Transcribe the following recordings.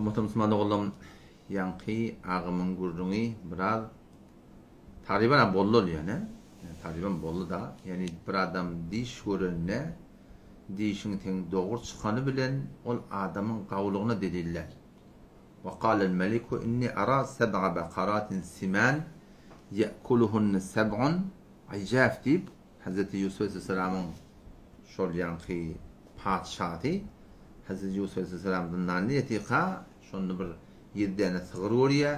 Hormatly musulman doganlarym, ýaňky agymyň gürrüňi biraz tagryban boldy ol ýöne. Tagryban boldy-da. Ýagny bir adam diş görende dişiň seň dogry çykany bilen ol adamyň gawulygyna delil däl. Wa kalel meliku inni ara seb'a bakaratin siman ye'kuluhunne seb'un ijaf diýip Hezreti Ýusup aleýhissalamyň şol ýaňky patyşasy Hezreti Ýusup aleýhissalam zyndanda ýatyka, şonda bir ýedi däne sygyr görýär.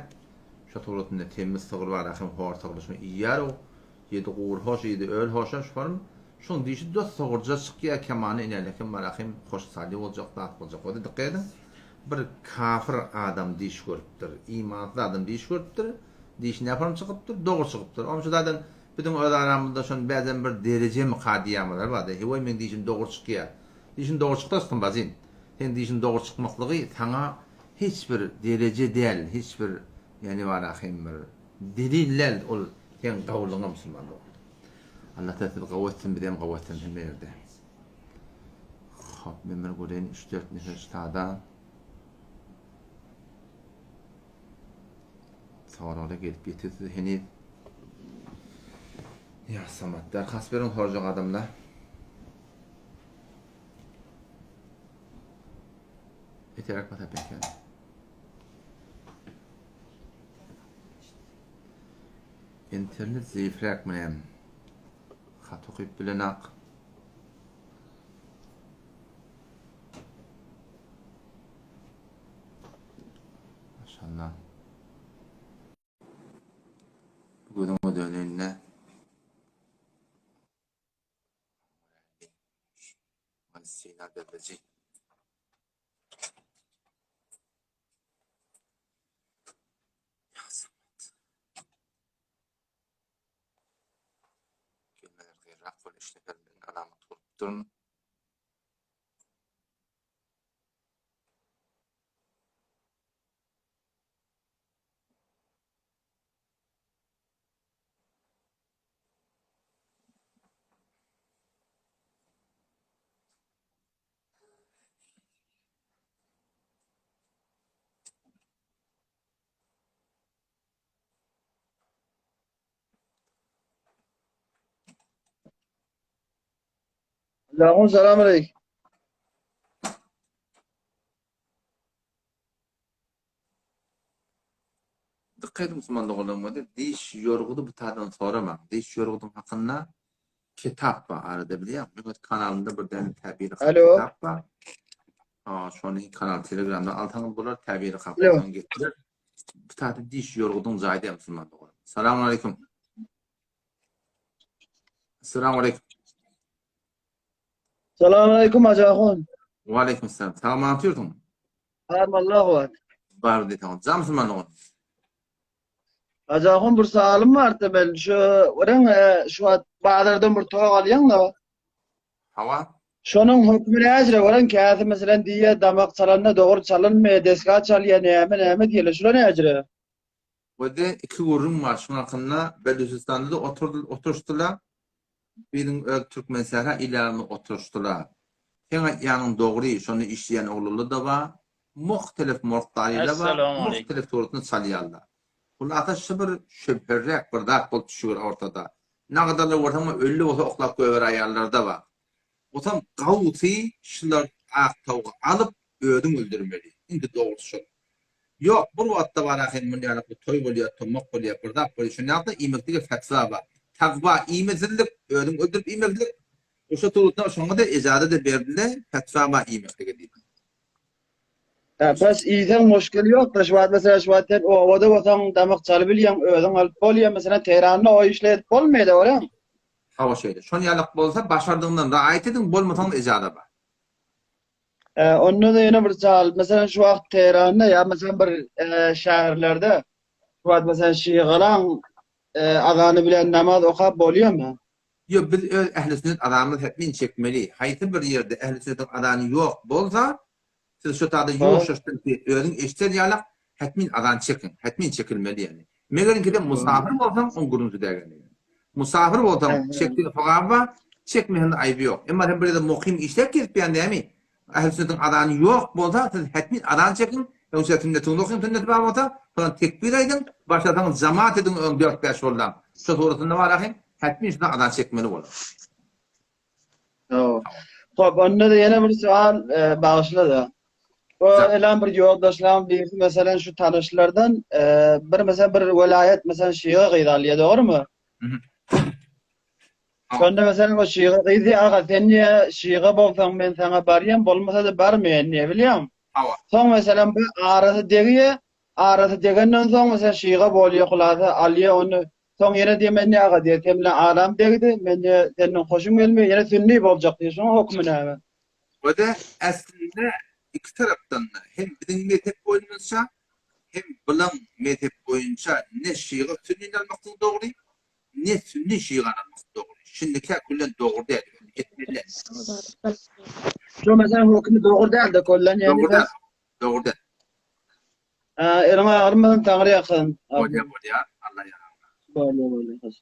Şo suratynda semiz sygyr bar, ahim hor sygry şony iýýär-ow. Ýedi gury hoş, ýedi öl hoşa şolam. Şoň dişi dos sygyrja çykýar, kemany inelekim bar, ahim hoş saly boljak, zat boljak. Ozü dikkat ediň, bir kafir adam diş görüpdir, imansyz adam diş görüpdir, dişi näform çykypdyr, dogry çykypdyr. Onuň üçin zaten Biziň öz aramyzda şony bäzem bir derejemika diýýänler bardy. Heý, meň dişim dogry çykýar. Dişiň dogry çyksa çyksyn bajym. Seň dişiň dogry çykmaklygy saňa hiç bir dereje däl, hiç bir ýani bara hem bir delil däl ol seň gawulyňa musulman dogan. Allah taala sizi gawy etsin bizem gawy etsin hemme ýerde. Hop men bir göreýin üç dört nefer sada. Soraglar gelip ýetirsiz heniz. Ýa Samat derhas beriň sorajak adamlar. Eterek basa peken. Internet zeýifräk minem. Hat okyp bilenak. Maşallah. Gözüňe döneýin-dä. Sina beriji. Gelmeler gyrak bol üç nefer men alamat gurup durun. Allah'ım selam aleyküm. Dikkat edin musulman doganlarym diş ýorgudy bu taýdan soramaň. Diş ýorgudyň hakynda kitap bar arada bilýän. Meň kanalymda bir däne täbir kitap bar. Aa, şony kanal Telegramda alsaňyz bolar, täbir hakynda getirer. Bu taýda diş ýorgudyň jaýy diýen musulman doganlar. Salam aleyküm. Salam aleyküm. Salam aleyküm Hacı Ahun. Ve aleyküm selam. Sag atıyorsun. Sağ Allah var. Bar diýseň, jam musulman dogan. Hacı Ahun bir soalym bar ben şu oran e, şu at bazardan bir tok alýaň da. Hawa. Şonuň hökmü näjire oran käsi meselen diýe damak çalanda dogry çalynmaýar, desga çalýar, näme näme diýerler. Şular näjire? Wede iki gürrüň bar şuň hakynda Belujistanda-da oturdy oturyşdylar. Biziň öz Türkmensähra ilarynda oturyşdylar. Seň aýtýanyň dogry, şonda işleýän oglanlar-da bar, muhtelif morgdarylar bar, muhtelif suratynda çalýarlar. Hulasa şu bir şübheliräk bir zat bolup düşüber ortada. Nagadalar görseň ölli bolsa oklap goýberäýýänler-de bar. Bolsam gawusy şular ak towugy alyp özüň öldürmeli. Indi dogrusy şol. Ýok bir wagtda bar ahyryn muny ýaly bir toý bolýar, tomak bolýar, bir zat bolýar şony ýaly iýmeklige fetwa bar. Tagwa iýmesizlik, özüň öldürip iýmeklik. Oşa suratda şoňa-da ejaza-da berdiler, fetwa bar iýmeklige diýip. Hä, bes iýseň muşkil ýok-da, şu wagt meselem şu wagt sen obada bolsaň damak çalybilýäň, özüň alyp bolýar, meselem Tehranda o işleri edip bolmaýar-da, görýäňmi? Hawa şeýle. Şon ýalak bolsa başardygyňdan raýat ediň, bolmasaňyz ejaza bar. E, onda-da ýene bir sal, meselem şu wagt Tehranda ýa meselem bir e, şäherlerde şu wagt meselem şygalaň e, azany bilen namaz okap bolýarmy? Ýok, biz öz ähli sünnet azanymyzy hetmin çekmeli. Haýsy bir ýerde ähli sünnetiň azany ýok bolsa, siz şo taýda ýuwaşjaşdan özüň eşder ýalak hetmin azan çekiň. Hetmin çekilmeli ýagny. Megeriňkide musafir bolsaň, oň gürrüňsi dägende. Musafir bolsaň, çekseň sogaby bar, çekmeseň-de aýby ýok. Emma sen bir ýerde mukim işläp gezipýän dämi? Ähli sünnetiň azany ýok bolsa, siz hetmin azan çekiň. Öň size sünnetiňizi okaýyn, sünneti bar bolsa, soňam tekbir aýdyň, başlasaňyz jamaat ediň öň dört-bäş boldaň. Şo suratynda bar ahym, hetmin şunda azan çekmeli bolar. Hawa. Hop, onda-da ýene bir sowal, e, bagyşla-da. O elan bir ýoldaşlaryň birisi meselem şu tanyşlardan e, bir meselem bir welaýat meselem şyga gyz alýar, dogrumy? Şonda meselem o şyga gyz diýýär, aga sen diýýär, şyga bolsaň men saňa barýan, bolmasa-da barmaýan diýýär, bilýäňmi? Hawa. Soň meselem bu arasy degýär, arasy degenden soň meselem şyga bolýar, hulasa alýar ony. Soň ýene diýýär, men diýýär, aga diýýär, sen bilen aram degdi, men diýýär, senden hoşum gelmeýär, ýene sünni boljak diýýär. Şonuň hökümi näme? O-da aslynda iki tarapdan-da, hem biziň mezhep boýunça, hem bulaň mezhep boýunça ne şyga sünnini almaklygy dogry, Ne sünni şygany almak dogry. Şindiki küllen dogry däl ýöne etmeli däl. Şu meselem hökümi dogry däl de kollan ýani Dogry däl. Dogry däl. Ha, eliňe agyrmasyn Taňry ýalkasyn. Bolýar bolýar. Allah ýaraňda. Bolýar bolýar.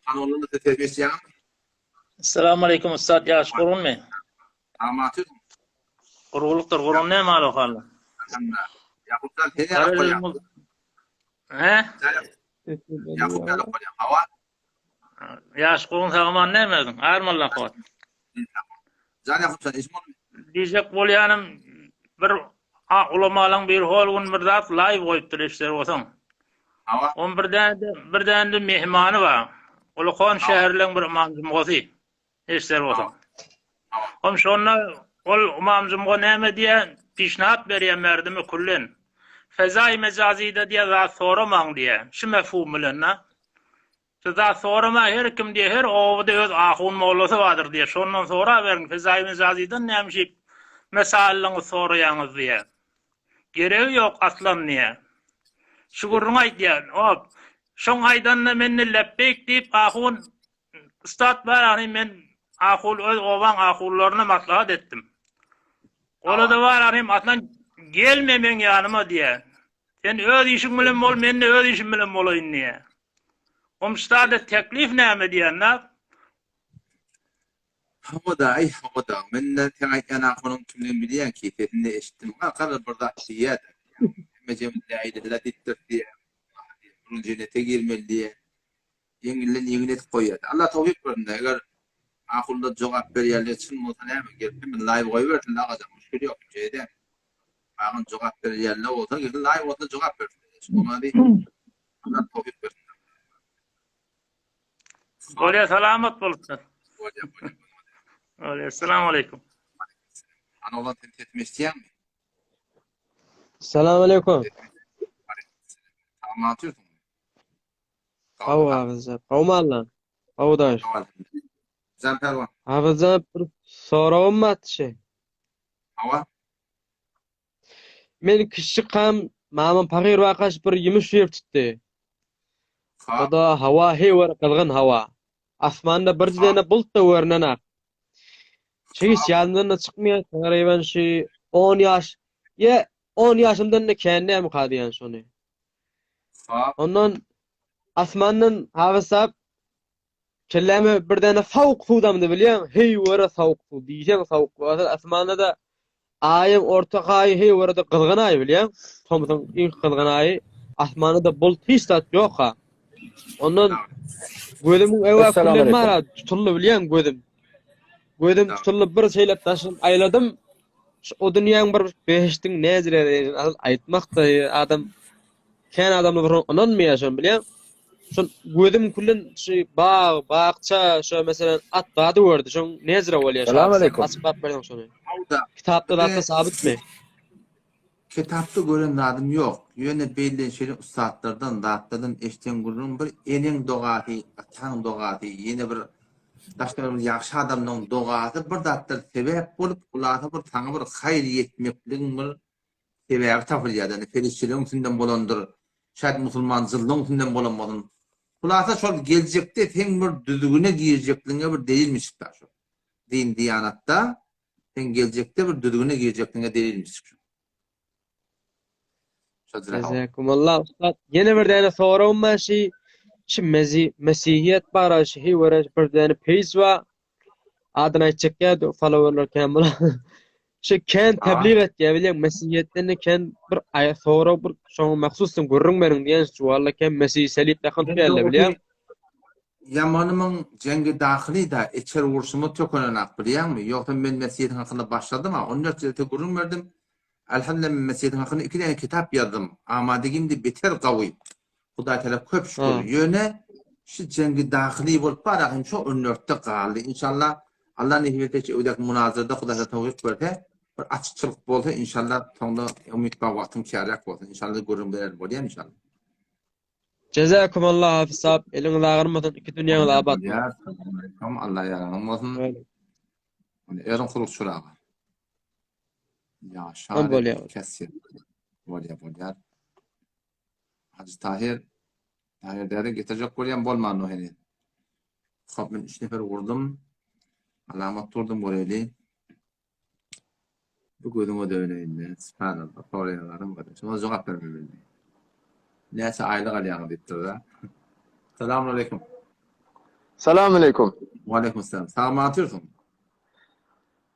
Hany ondan da ses eşidýäňmi? Essalamu aleýkum ussat ýaş gurgunmy? Amat özüň. Gurgunlykdyr gurgun näme hal ahwal? Alhamdulillah. Ýakup jan sen ýaly bolýar. He? Ýakup ýaly bolýar. Hawa. Ýaş gurgun sagaman näme özüň? Armalla kowat. Jan Ýakup jan işim bolmy? Diýjek bolýanym bir ulamalaň biri hol gün bir zat live goýupdyr eşder bolsaň. Hawa. On bir däne bir däne mehmany bar. Ulukon şäherleň bir ymam jumgasy. Eşder bolsaň. Hom şonda ol ymam jumga näme diýýär? Pişnahat berýär merdime küllen. Fezaý mejazyda diýýär zat soramaň diýýär. Şu mefhum bilen da. Şu zat sorama her kim diýýär her obada öz ahun mollasy bardyr diýýär. Şondan soraberiň fezaý mejazydan näme şeýp mesailliňizi soraýaňyz diýýär. Geregi ýok aslan diýýär. Şu gürrüňi aýdýar. Hop. Şoň aýdanyna men-de lepbeýk diýip ahun Ussat bar ahyryn men ahul öz obaň ahullaryna maslahat etdim. Ola-da bar ahyryn aslan gelme meň ýanyma diýä. Sen öz işiň bilen bol men-de öz işim bilen bolaýyn diýä. Gumşsada teklif näme diýende? Hawa-da, aý hawa-da. Men-de seň aýtýan ahunyň kimligini bilýän ki, sesini-de eşitdim. Galar bir zat diýýä-de. Hemmejemiz läilellä diýipdiris diýýä. Burun jennete girmeli diýýä. Ýeňilden ýeňil edip goýýardy. Allah towfyk bersin eger ahunlar jogap berýärler çyn bolsa näme gelip hemme laýw goýbersin agajan müşgil ýok jeýdä. Agam jogap berýärler bolsa gelsin laýw bolsa jogap bersin. Bolmady. Allah towfyk bersin. Bolýa salamat bolsun. Bolýa bolýa. Bolýa assalamu aleýkum. Ana oglan sen sesimi eşitýäňmi? Salam aleýkum. Salam atýarsyň. Hawa Hafyzjan. Gowmy Allan? Gowy daş. Jan Pälwan. Hafyzjan bir soragym bar şi. Hawa. Men kiçijikam mamam pahyr wakaş bir ýumuş berip tutdy. Ha. O-da hawa heýwer gyzgyn hawa. Asmanda bir däne bulut-da görnenak. Şu hiç ýadymdan-da çykmaýar. Tagryban şu on ýaş, ýa on ýaşymdan-da kän dälmika diýýän şony. Ondan asmandan hawasap kelläme bir däne sowuk suw damdy bilýäň, heýwere sowuk suw diýseň sowuk. Asyl asmanda-da aýyň orta aýy heýwere-de gyzgyn aý bilýäň. Tomsuň iň gyzgyn aýy. Asmanda-da bulut hiç zat ýok-ha. Ondan gözümiň öwä Essalamu küllem aleýkum. bar-a tutuldy bilýäň gözüm. Gözüm tutuldy bir şeýle daşym aýladym. Şu o dünýäň bir behişdiň näzire asyl aýtmak-da adam kän adamlar bir ynanmaýar şony bilýäň. Şol gözüm küllen şu bag, bakça, şo meselem at zady gördi. Şoň näzire bolýar. Salam aleýkum. Açyklap berseň şony. Kitapda zatda sabytmy? Kitapda gören zadym ýok. Ýöne belli şeýle ussatlardan, zatlardan eşden gürrüň bir eneň dogasy, ataň dogasy, ýene bir daşda bir ýagşy adamlaň dogasy bir zatlar sebäp bolup, hulasa bir saňa bir haýyr ýetmekligiň bir sebäbi tapylýar. Ýagny perişdeleriň üstünden bolandyr, şaýat musulman jynlaryň üstünden bolan bolsun. Hulasa şol geljekde seň bir düzgüne girjekligiňe bir delilmişik-da şol. Din diýanatda Sen geljekde bir düzgüne girjekdiňe delilmişik şu. Jazakumullah ussat. Ýene bir däne soragym bar şi şi mezi mesihiýet bara şi hiwere bir däne page bar. Adyny aýtjak ýa followerler kän bolar. Şu kän tebliğ etýär bilýäň mesihiýetden-de kän bir aýa sorag bir şoňa mahsusyn gürrüň beriň diýen şu walla kän mesihi selip dakynyp geldi bilýäň. Ýamanymyň jeňgi dahyly-da içeri urşumy tökenenak bilýäňmi? Ýogsa men mesihiýetiň hakynda başladym-a, on dört jiltde gürrüň berdim. Elhamdülillah men mesihiýetiň hakynda iki däne kitap ýazdym. Amadygimdi beter gawy. Hudaý Tagala köp şükür. Ýöne şu jeňgi dahyly bolup bar ahym şo on dörtde galdy. Inşallah Allah nesip etse şu öwdäki munazarada Hudaý Tagala towfyk berse bir açykçylyk bolsa inşallah soňda umyt bar wagtyň kärräk bolsun. Inşallah gürrüň berer bolýar inşallah. Jezakumallah Hafiz sahab eliňiz agyrmasyn iki dünýäňiz abat bolsun. Allah ýaranyň bolsun. Eriň kurukçyr aga. Ýaşar. Bolýar. Kesir. Bolýar bolýar. Hajy Tahyr Tahyr däde getirjek bolýan bolman o heniz. Hop men üç nefer gurdum. Alamat durdum göreli. Bu gözüňe döneýin-de. Subhanallah, soraýanlaryň bir. Şoňa jogap bermeli indi. Näçe aýlyk alýaňyz diýipdir-de. Salam aleýkum. Salam aleýkum. Waleýkum salam. Sagman otyrsyň?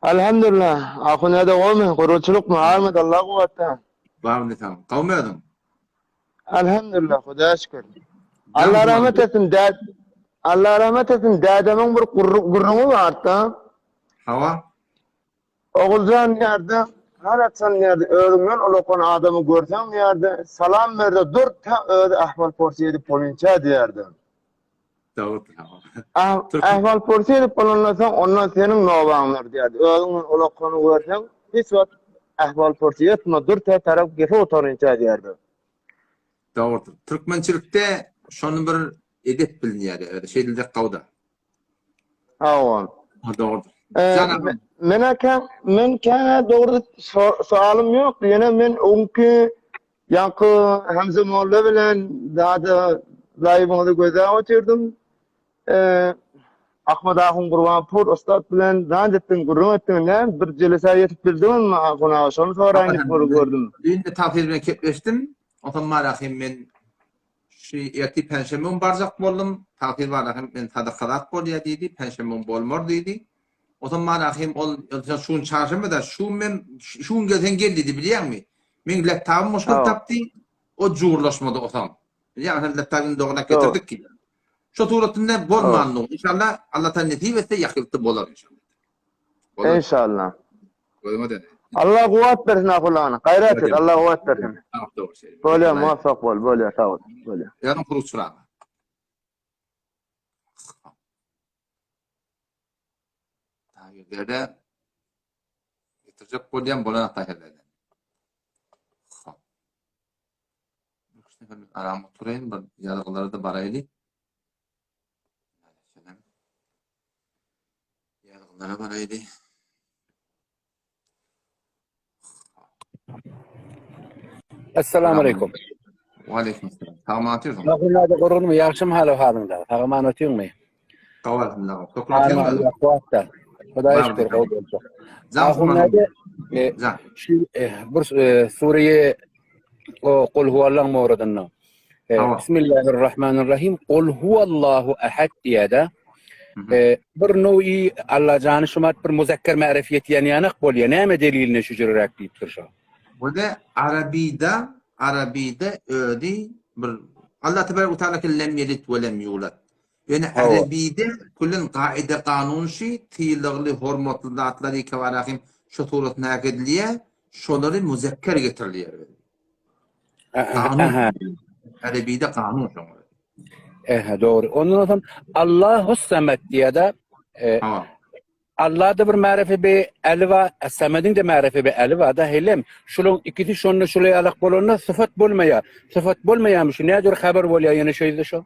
Alhamdulillah. Ahun näde gowmy? Gurulçylykmy? Armyt Allah kuwwatda. Barmy sag. Gowmy özüň? Alhamdulillah, Hudaýa şükür. Allah rahmet etsin, däd Allah rahmet etsin, dädemiň bir gürrüňi bardy. Hawa. Oguljan diýerdi, her haçan diýerdi, özüňden ulakan adamy görseň diýerdi, salam berde dur, tä özi ahwal-porsy edip bolynça diýerdi. Dogrudyr. Ahwal-porsy edip bolandan soň, ondan seniň nobaňdyr diýerdi. Özüňden ulakany görseň, hiç wagt ahwal-porsy etme, dur tä tarap gepe otarynça diýerdi. Dogrudyr. Türkmençilikde şony bir edep bilinýär, şeýdiljek gawda. Hawa. Ha dogrudyr. Men aka men käne dogry soalym ýok. Ýöne men öňki ýaňky Hamza molla bilen zada laýbyňyzy gözläp otyrdym. Ahmet ahun Gurbanpur ussat bilen zat etdiň, gürrüň etdiň, näme bir jelesä ýetip bildiňizmi ahun aga? Şony soraýyn diýip gördüm. Düýn-de Tahyr bilen kepleşdim. Onsoň Marahym men Şu ertir penşenbe gün barjak boldum. Tagsyr bar ahym men sadaka zat bolýa diýdi. Penşenbe gün bolmar diýdi. Onsoň bar ahym ol şu gün çarşenbe da şu gün men şu gün gelseň gel diýdi bilýäňmi? Meň laptopym muşkul tapdy. O jurlaşmady osaň. Bilýäňmi sen laptopyny dograk getirdik ki. Şu suratynda bolmandy. Inşallah Allah taala nesip etse ýakyltdy bolar inşallah. Inşallah. Allah kuwwat bersin Ahullana. Gaýrat et, Allah kuwwat bersin. Bolýar, muwaffak bol, bolýar, sag bol. Bolýar. Ýarym kuruçyr aga. Tahir getirjek bolýan bolan Tahir däde. Aram oturayyn bir ýazgylara da baraýly. Ýazgylara baraýly. Assalamu aleykum. Wa aleykum assalam. Sagman otyrsyň? Nahunada gurgunmy? Ýagşymy haly halyňda? Sagman otyňmy? Sag alhamdulillah. Köp Kuwwatda. Hudaýa şükür gowy boljak. Ahunada e, şu e, bir e, sureyi o Kul huwallaň mowradynda. Bismillahirrahmanirrahim. Kul huwallahu ahad diýýär-de. Bir nowi Allajany şumat bir muzakker ma'rif ýetýän ýanak bolýar. Näme deliline şu jüreräk diýipdir şo. Burada Arabida Arabida özi bir Allah tebarek we taala lem yelit we lem yulat. Ýöne Arabida küllen gaida kanun şi tylagly hormatly zatlary kebarahim şu suratynda äkidilýär. Şolary muzekker getirilýär. Kanun. Erebide kanun şoňa. Ehe, dogry. Ondan soň Allahu Samet diýýär-de. E, Allah da bir ma'rife be eli bar, Samediň de ma'rife be eli bar da helem. Şularyň ikisi şonda şulay alak bolanda syfat bolmaýar. Syfat bolmaýarmy şu nädür habar bolýar ýene şeýle şo.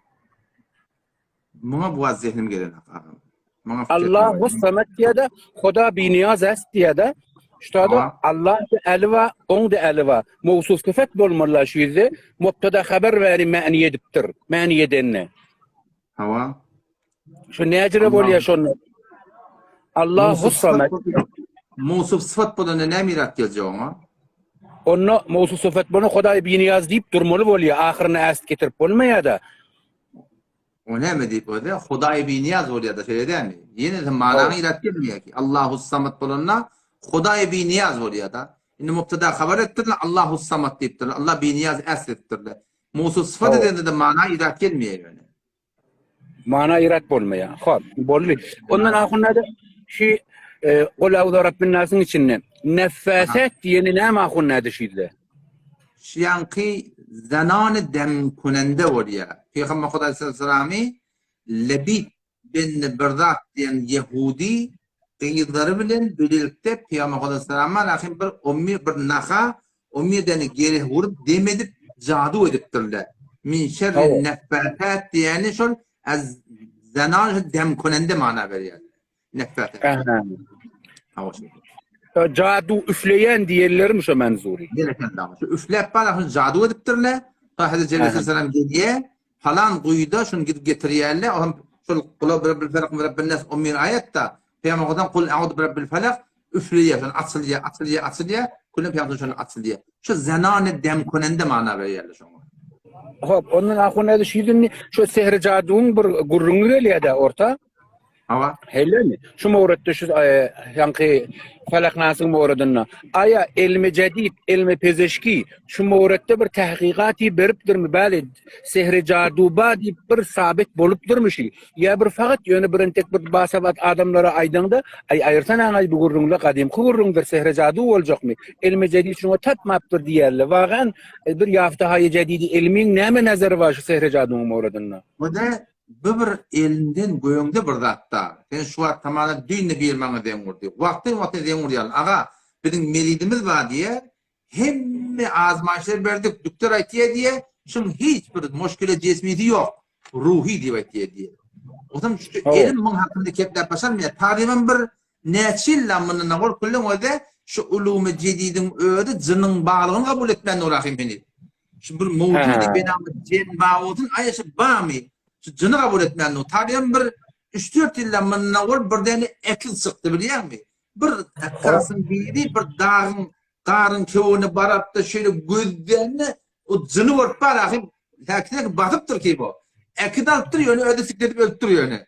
Muňa bu wagt zehnim gelenok agam. Muňa fikir Allahu samet diýede, Huda biniyaz est diýede. Şutada Allah da eli bar, oň da eli bar. Mowsuf syfat bolmaly şu ýerde. Mubtada habar bäri many edipdir. Many edenine. Hawa. Şu näjire bolýar şonda? Allahu samet. Mowsuf syfat bolanda näme mirat geljek oňa? Onda mowsuf syfat bolanda Hudaý biniyaz diýip durmaly bolýar. Ahyryna äst getirip bolmaýar-da. O näme diýip özi? Hudaý binyýaz bolýar-da, şeýle dälmi? Ýene-de manaňy ilat gelmeýär ki. Allahus Samat bolanda. Hudaý binyýaz bolýar-da. Indi mubtada habar etdirler, Allahus Samat diýipdirler. Allah binyýaz äs edipdirler. Mowsuf syfat edende-de mana yrat gelmeýär ýöne. Mana yrat bolmaýar. Hop, boldy. Ondan ahunada şu e, Gul auzu rabbin nasyň içinde neffasat diýeni näme ahunada şeýle? Şu ýaňky zenany demkunende bolýar. Pygamber Hudaý sallallahu Lebit Benni bir zat diýen ýehudi gyzlary bilen bilelikde Pygamber Hudaý rahim bir ommi bir naha ommiýedeni gereh urup dem edip jadu edipdirler. Min şerri neffäsät diýeni şol az zenan şu demkunende mana berýär. Neffäsät. Hawa. Jadu üfleýän diýenlerim şo menzury. Şu üfläp bar şo jadu edipdirler. Hazreti Cebrail selam gelýär. Palan guýuda şuny gidip getirýärler. O hem şol Kula birabbil felak birabbil nas on bir aýatda Pygamberden kul audu birabbil felak üfleýär, şony açylýar, açylýar, açylýar. Külüm pygamber şony açylýar. Şu zenany demkunende mana berýärler şoňa. Hop, ondan ahun näde şu ýüzüni şu sehri jaduň bir gürrüňi gelýär-de orta. Hawa. Hellemi? Şu mowretde şu e, ýaňky Falaknasyň mowredinde. Aýa elmi jedid, elmi pezeşki şu mowretde bir tahkykaty beripdirmi bäli sehri jaduba diýip bir sabit bolupdyrmy şu? Ýa bir fakat ýöne bir entek bir basabat adamlara aýdaňda, aý aýyrsan aňaý bu gürrüňle gadymky gürrüňdir sehri jadu boljakmy? Elmi jedid şuňa tapmapdyr diýerler. Wagan e, bir ýafta haýy jedidi elmiň näme nazary bar şu sehri jaduň mowredinde? Bu da Bu bir elinden göňde bir zatda. Sen şu wagt tamana düýn-de bir maňa zeň urdy. Wagtal-wagtal zeň urýarlar. Aga, biziň meridimiz bar diýýär. Hemme azmaýyşlar berdik, düktor aýtýar diýýär. Şuň hiç bir muşkile jesmisi ýok. Ruhy diýip aýtýar diýýär. Onsoň şu elim muň hakynda kepläp başarmaýar. Taryban bir näçe ýyldan mundan owal külleň özi şu ulumy jedidiň özi jynyň barlygyny kabul etmän Nurahym heniz. Şu bir mowjudy benamy jen bar bolsun, aý şu barmy? Şu jyny kabul etmän dur. Taryban bir 3-4 ýyldan mundan owal bir däne ekiz çykdy bilýäňmi? Bir ekkasyň biri bir dagyň garyň köwüne barapda şeýle gözlerini o jyny görüp bar ahym häkisine basypdyr ki bu. Ekiz alypdyr ýöne özi sikledip ölüpdir ýöne.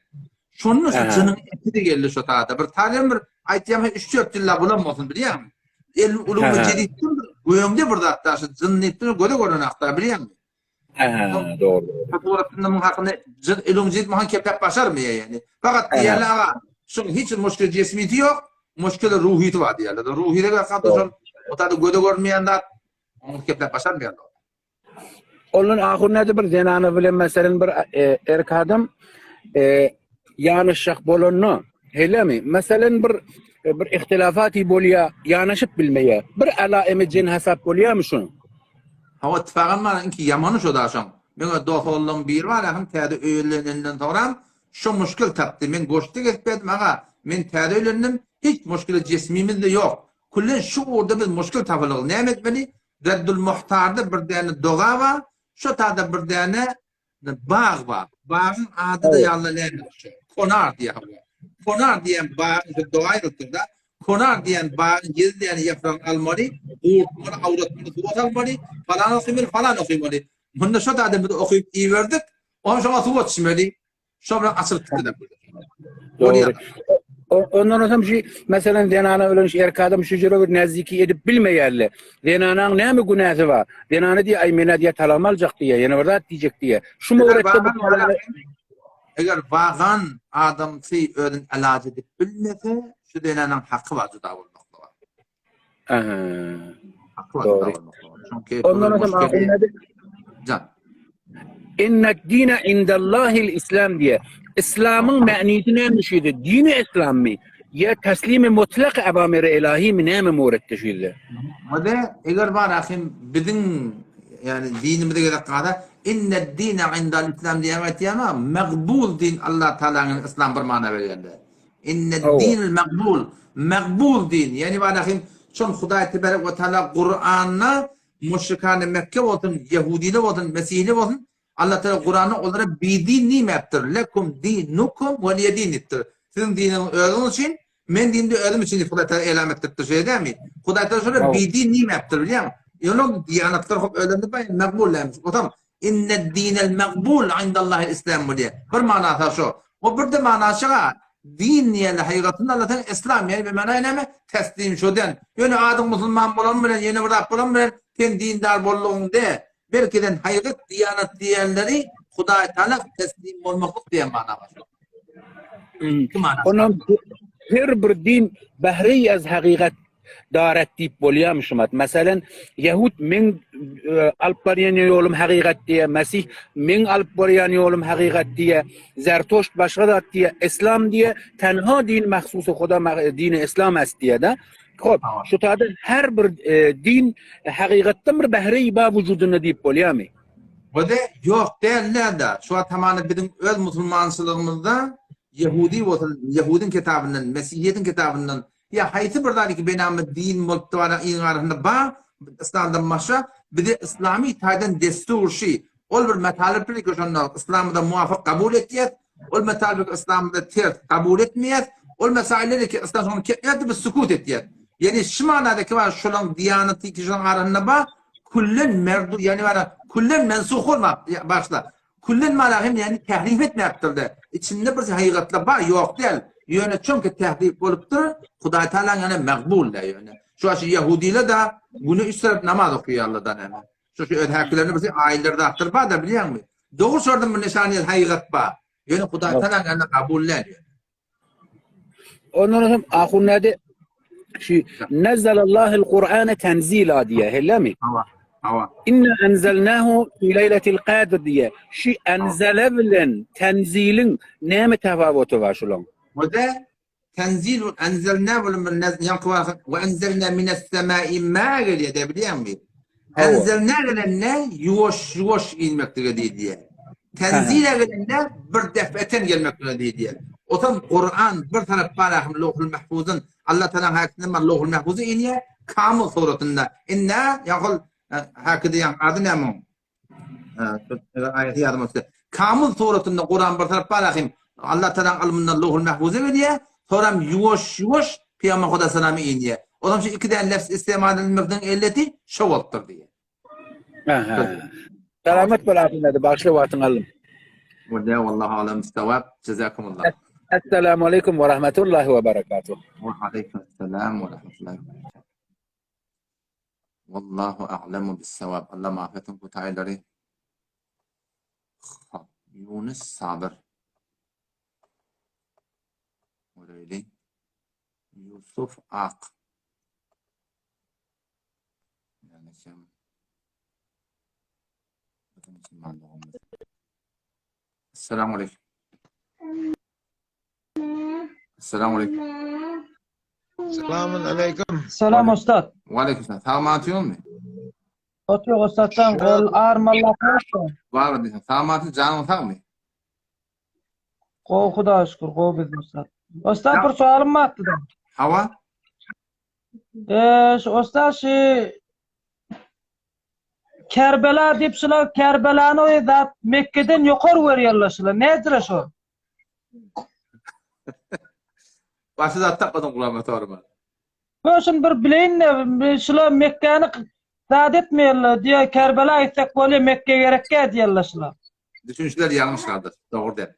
Şonda şu jynyň ekizi geldi şo tada. Bir taryban bir aýtýam 3-4 ýylla bulam bolsun bilýäňmi? El ulumy jeditdir, göňde bir zat daşy jyn diýipdir, göze görnen akda bilýäňmi? Hä, dogry. Suratynda muň hakynda jyn ulumy jedit muň kepläp başarmy ýa-ýani? Fakat diýerler aga, şuň hiç bir muşkil jesmiti ýok, muşkil ruhiti bar diýerler. Ruhide galsa şol o taýda göze görünmeýän zat, oňa kepläp başarmaýarlar. Ondan ahun näde bir zenana bilen meselen bir e, erkek adam e, ýanaşjak bolanda helemi meselen bir e, bir ihtilafati bolýa ýanaşyp bilmeýä. Bir alaemi jin hasap bolýamy şuň? Hawa ittifagam bar, inki ýamany şo da şoň. Meňe dost oglanlaň biri bar, ahym täze öýlenenden soňram şo muşkil tapdy. Men goşdy gezip berdim, aga, men täze öýlendim, hiç muşkile jesmimiz-de ýok. Küllen şu ugurda biz muşkil tapylygy näme etmeli? Reddül Muhtarda bir däne doga bar, şo tada bir däne bag bar. Bagyň ady-da ýaly näme şu? Konar diýýär hawa. Konar diýen bagyň şu doga ýazypdyr-da. Konar diýen bagyň ýedi däne ýapragyny almaly, gurtmaly, awratmaly, suwa salmaly, falan okymaly, falan okymaly. Munda şo tada biz okyp iberdik, onam şoňa suwa çümeli. Şo bilen açylyp gitdi. Dogry. Ondan ötem şu meselen zenana bilen şu erkek adam şu jüre bir näziki edip bilmeýärler. Zenanaň näme günäsi bar? Zenana diýýär, aý menä diýýär talagym aljak diýýär, ýene bir zat diýjek diýýär. Şu mowretde bu Eger bagan adamsy özüni elaç edip bilmese, şu zenanaň haky bar juda bolmaklyga. Aha. Dogry. Çünki Ondan ötem ahun Can. Inne dine indallahil islam diye. İslam'ın mänisi näme şeýde? Dini islammy? Ýa taslimi mutlak awamiri ilahi mi näme muretde şeýde? Mude eger bar ahim biziň ýani dinimize gerek galsa inne dine indal islam diýen aýtýan magbul din Allah Taalanyň islam bir mana berýände. Inne dinil magbul, magbul din, ýagny barahym şol Hudaý tebarek we taala Kuranda müşrikany Mekke bolsun, ýehudiler bolsun, mesihli bolsun, Allah Taala Kuranda olara bidin diýmäpdir. Lekum dinukum weliye din diýipdir. Siziň diniňiz özüňiz üçin, men dinimde özüm üçin diýip Hudaý Taala elam etdiripdir. Şeýle dälmi? Hudaý Taala şolara bidin diýmäpdir, bilýäňmi? Ýöne ol diýanatlar hop özlerinde bar, magbul dälmiş. Otam Inne dinel magbul indallahil islam bolýar. Bir manasy şo. O bir de manasy şa. Din diýende hakykatynda Allah sen Islam ýani bir mana näme? Teslim şoden. Ýöne adyň musulman bolan bilen ýene bir zat bolan bilen sen dindar boldugyň de. Belki sen hakykat diýanat diýenleri Hudaý Taala teslim bolmaklyk diýen mana bar. Onam her bir din bahri az hakykat daret diýip bolýarmy şumat? Meselen, Ýahud meň e, alyp barýan ýolum hakykat diýe, Mesih meň alyp barýan ýolum hakykat diýe, Zertoşt başga zat diýe, Islam diýe, tenha din mahsusy Huda dini Islam est diýe da. Hop, şu taýda her bir e, din hakykatdan bir bahri ba wujudynda diýip bolýarmy? Wede ýok däl däl-de. Şu wagt hamana biziň öz musulmançylygymyzda Ýehudi bolsun, Ýehudyň kitabyndan, Mesihiýetiň kitabyndan Ýa haýsy bir zat ki benamy din bolup dubara iň arasynda bar, yslamdan başga, bize yslamy taýdan dessur şi, ol bir metalypdyr ki şonda yslamyza muwafyk kabul etýäs, ol metalyp yslamyza ters kabul etmeýäs, ol mesailleri ki yslam şony ketýär biz sukut etýäs. Ýani şu manada ki bar şolaň diýanaty ki şolaň arasynda bar, küllen merdu ýani bar küllen mensuh bolmap başla. Küllen mana hem ýagny tährif etmäpdir-de. Içinde bir hakygatlar bar, ýok däl. Ýöne çünki tährif bolupdyr, Hudaý Tagalaň ýany magbul-da ýöne. Şu aşy ýahudylar-da güne üç tarap namaz okaýarlar-da näme. Şu şu öz häkilerinde bir aýylar zatlar bar-da bilýäňmi? Dogry şordan bir nyşany hakygat bar. Ýöne Hudaý Tagalaň ýany kabul däl ýöne. Ondan soň ahun näde şu nazzalallahu Kur'ane tenzila diýe, hellemi? Hawa. Hawa. Inna enzelnahu fi leýletil kadr diýe. Şu enzele bilen tenziliň näme tapawuty bar şulaň? Wada tenzil enzelna bilen bir ýaňky wagt we enzelna mines semai ma gelýär de bilýäňmi? Enzelna gelende ýuwaş ýuwaş inmeklige diýilýär. Tenzile gelende bir defeten gelmeklige diýilýär. Otam Kur'an bir tarap barahym Lohul Mahfuzdan Allah Taala hakynda bar Lohul Mahfuza inýär kamyl suratynda. Inna ýahul hakide ýa ady näme oň? Aýaty ýadyma düşdi. Kamyl suratynda Kur'an bir tarap barahym Allah Taala ylmyndan Lohul Mahfuza gelýär. Soram ýuwaş ýuwaş Pygamber Huda salamy inýär. Olam şu iki däne lefz istemal edilmekden elleti şo bolupdyr diýýär. Aha. Selamat bol ahunada, bagşla wagtyňy aldym. Bolýar, wallahu alam bissawab. Jazakumullah. Esselamu aleýkum we rahmetullahi we barakatuh. Wa aleýkum assalam we rahmetullahi we barakatuh. Wallahu a'lamu bissawab. Allah mağfiretin kutaýlary. Hop, Yunus Sabir. Göreýli. Ýusuf Ak. Yani kim? Bizim musulman doganymyz. Assalamu aleyküm. Assalamu aleyküm. Selamun aleyküm. Salam ustad. Ve aleyküm selam. Sag matýoňmy? Otur ustaddan gol armalla Bar diýsen. Sag maty janyň sagmy? Gowy Hudaýa şükür, gowy biz ussat. Ussat bir soalym bardy da. Hawa. Eee, şu ussat şu Kerbela diýip şular Kerbelany o zat Mekgeden ýokary görýärler şular. Nädire şo? Başy zat tapmadyň gulama sorma. Ben şunu bir bileýin-de, şular Mekgäni zat etmeýärler diýýär, Kerbela gitsek bolýar, Mekge gerekkä diýýärler şular. Düşünişler ýalňyş gardaş. Dogry däl.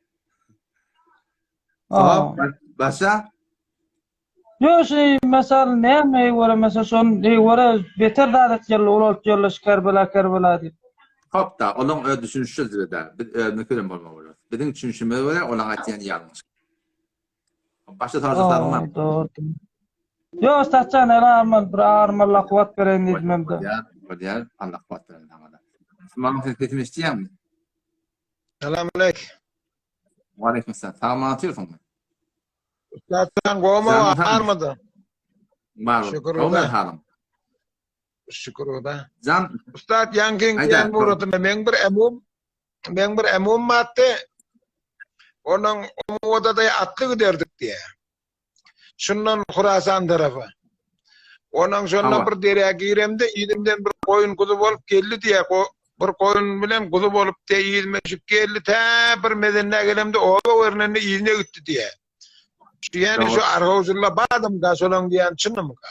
Hop, başa. Ýok, şu mesal näme görä mesal şon görä beter zat etýärler, ulaltýarlar şu Kerbela, Kerbela diýip. Hop da, olaň öz düşünişi da. Biz özümiz bilen bolmaly bolýar. Biziň düşünişimize görä olaň aýtýany ýalňyş. Başa sorajak zadyň barmy? Dogry. Ýok, Satjan, ela bir armalla kuwwat bereýin diýdim hem-de. Bolýar, bolýar. Allah kuwwat bersin saňa-da. Musulmanyň sen sesini eşidýäňmi? Salam aleyküm. Waleýkim salam. Sag man otyrsyňmy? Ussatjan gowmy Janyň sagmy? barmydy? Bar. Şükür Gowmy Huda. halyň? Şükür Huda. Jan, Ussat ýaňkyň Aýda, diýen muratynda meň bir emum meň bir emum batdy. Onuň odada atly giderdik diýe. Şundan Hurasan tarapa. Onuň şonda Hawa. bir derä giremde yzymdan bir goýun guzy bolup geldi diýe. Bir goýun bilen guzy bolup diýe yzyma düşüp geldi. Tä bir mezendä gelemde oba görnende yzyna gitdi diýe. Şu ýani şu argawjylla badymka şolaň diýen çynymyka?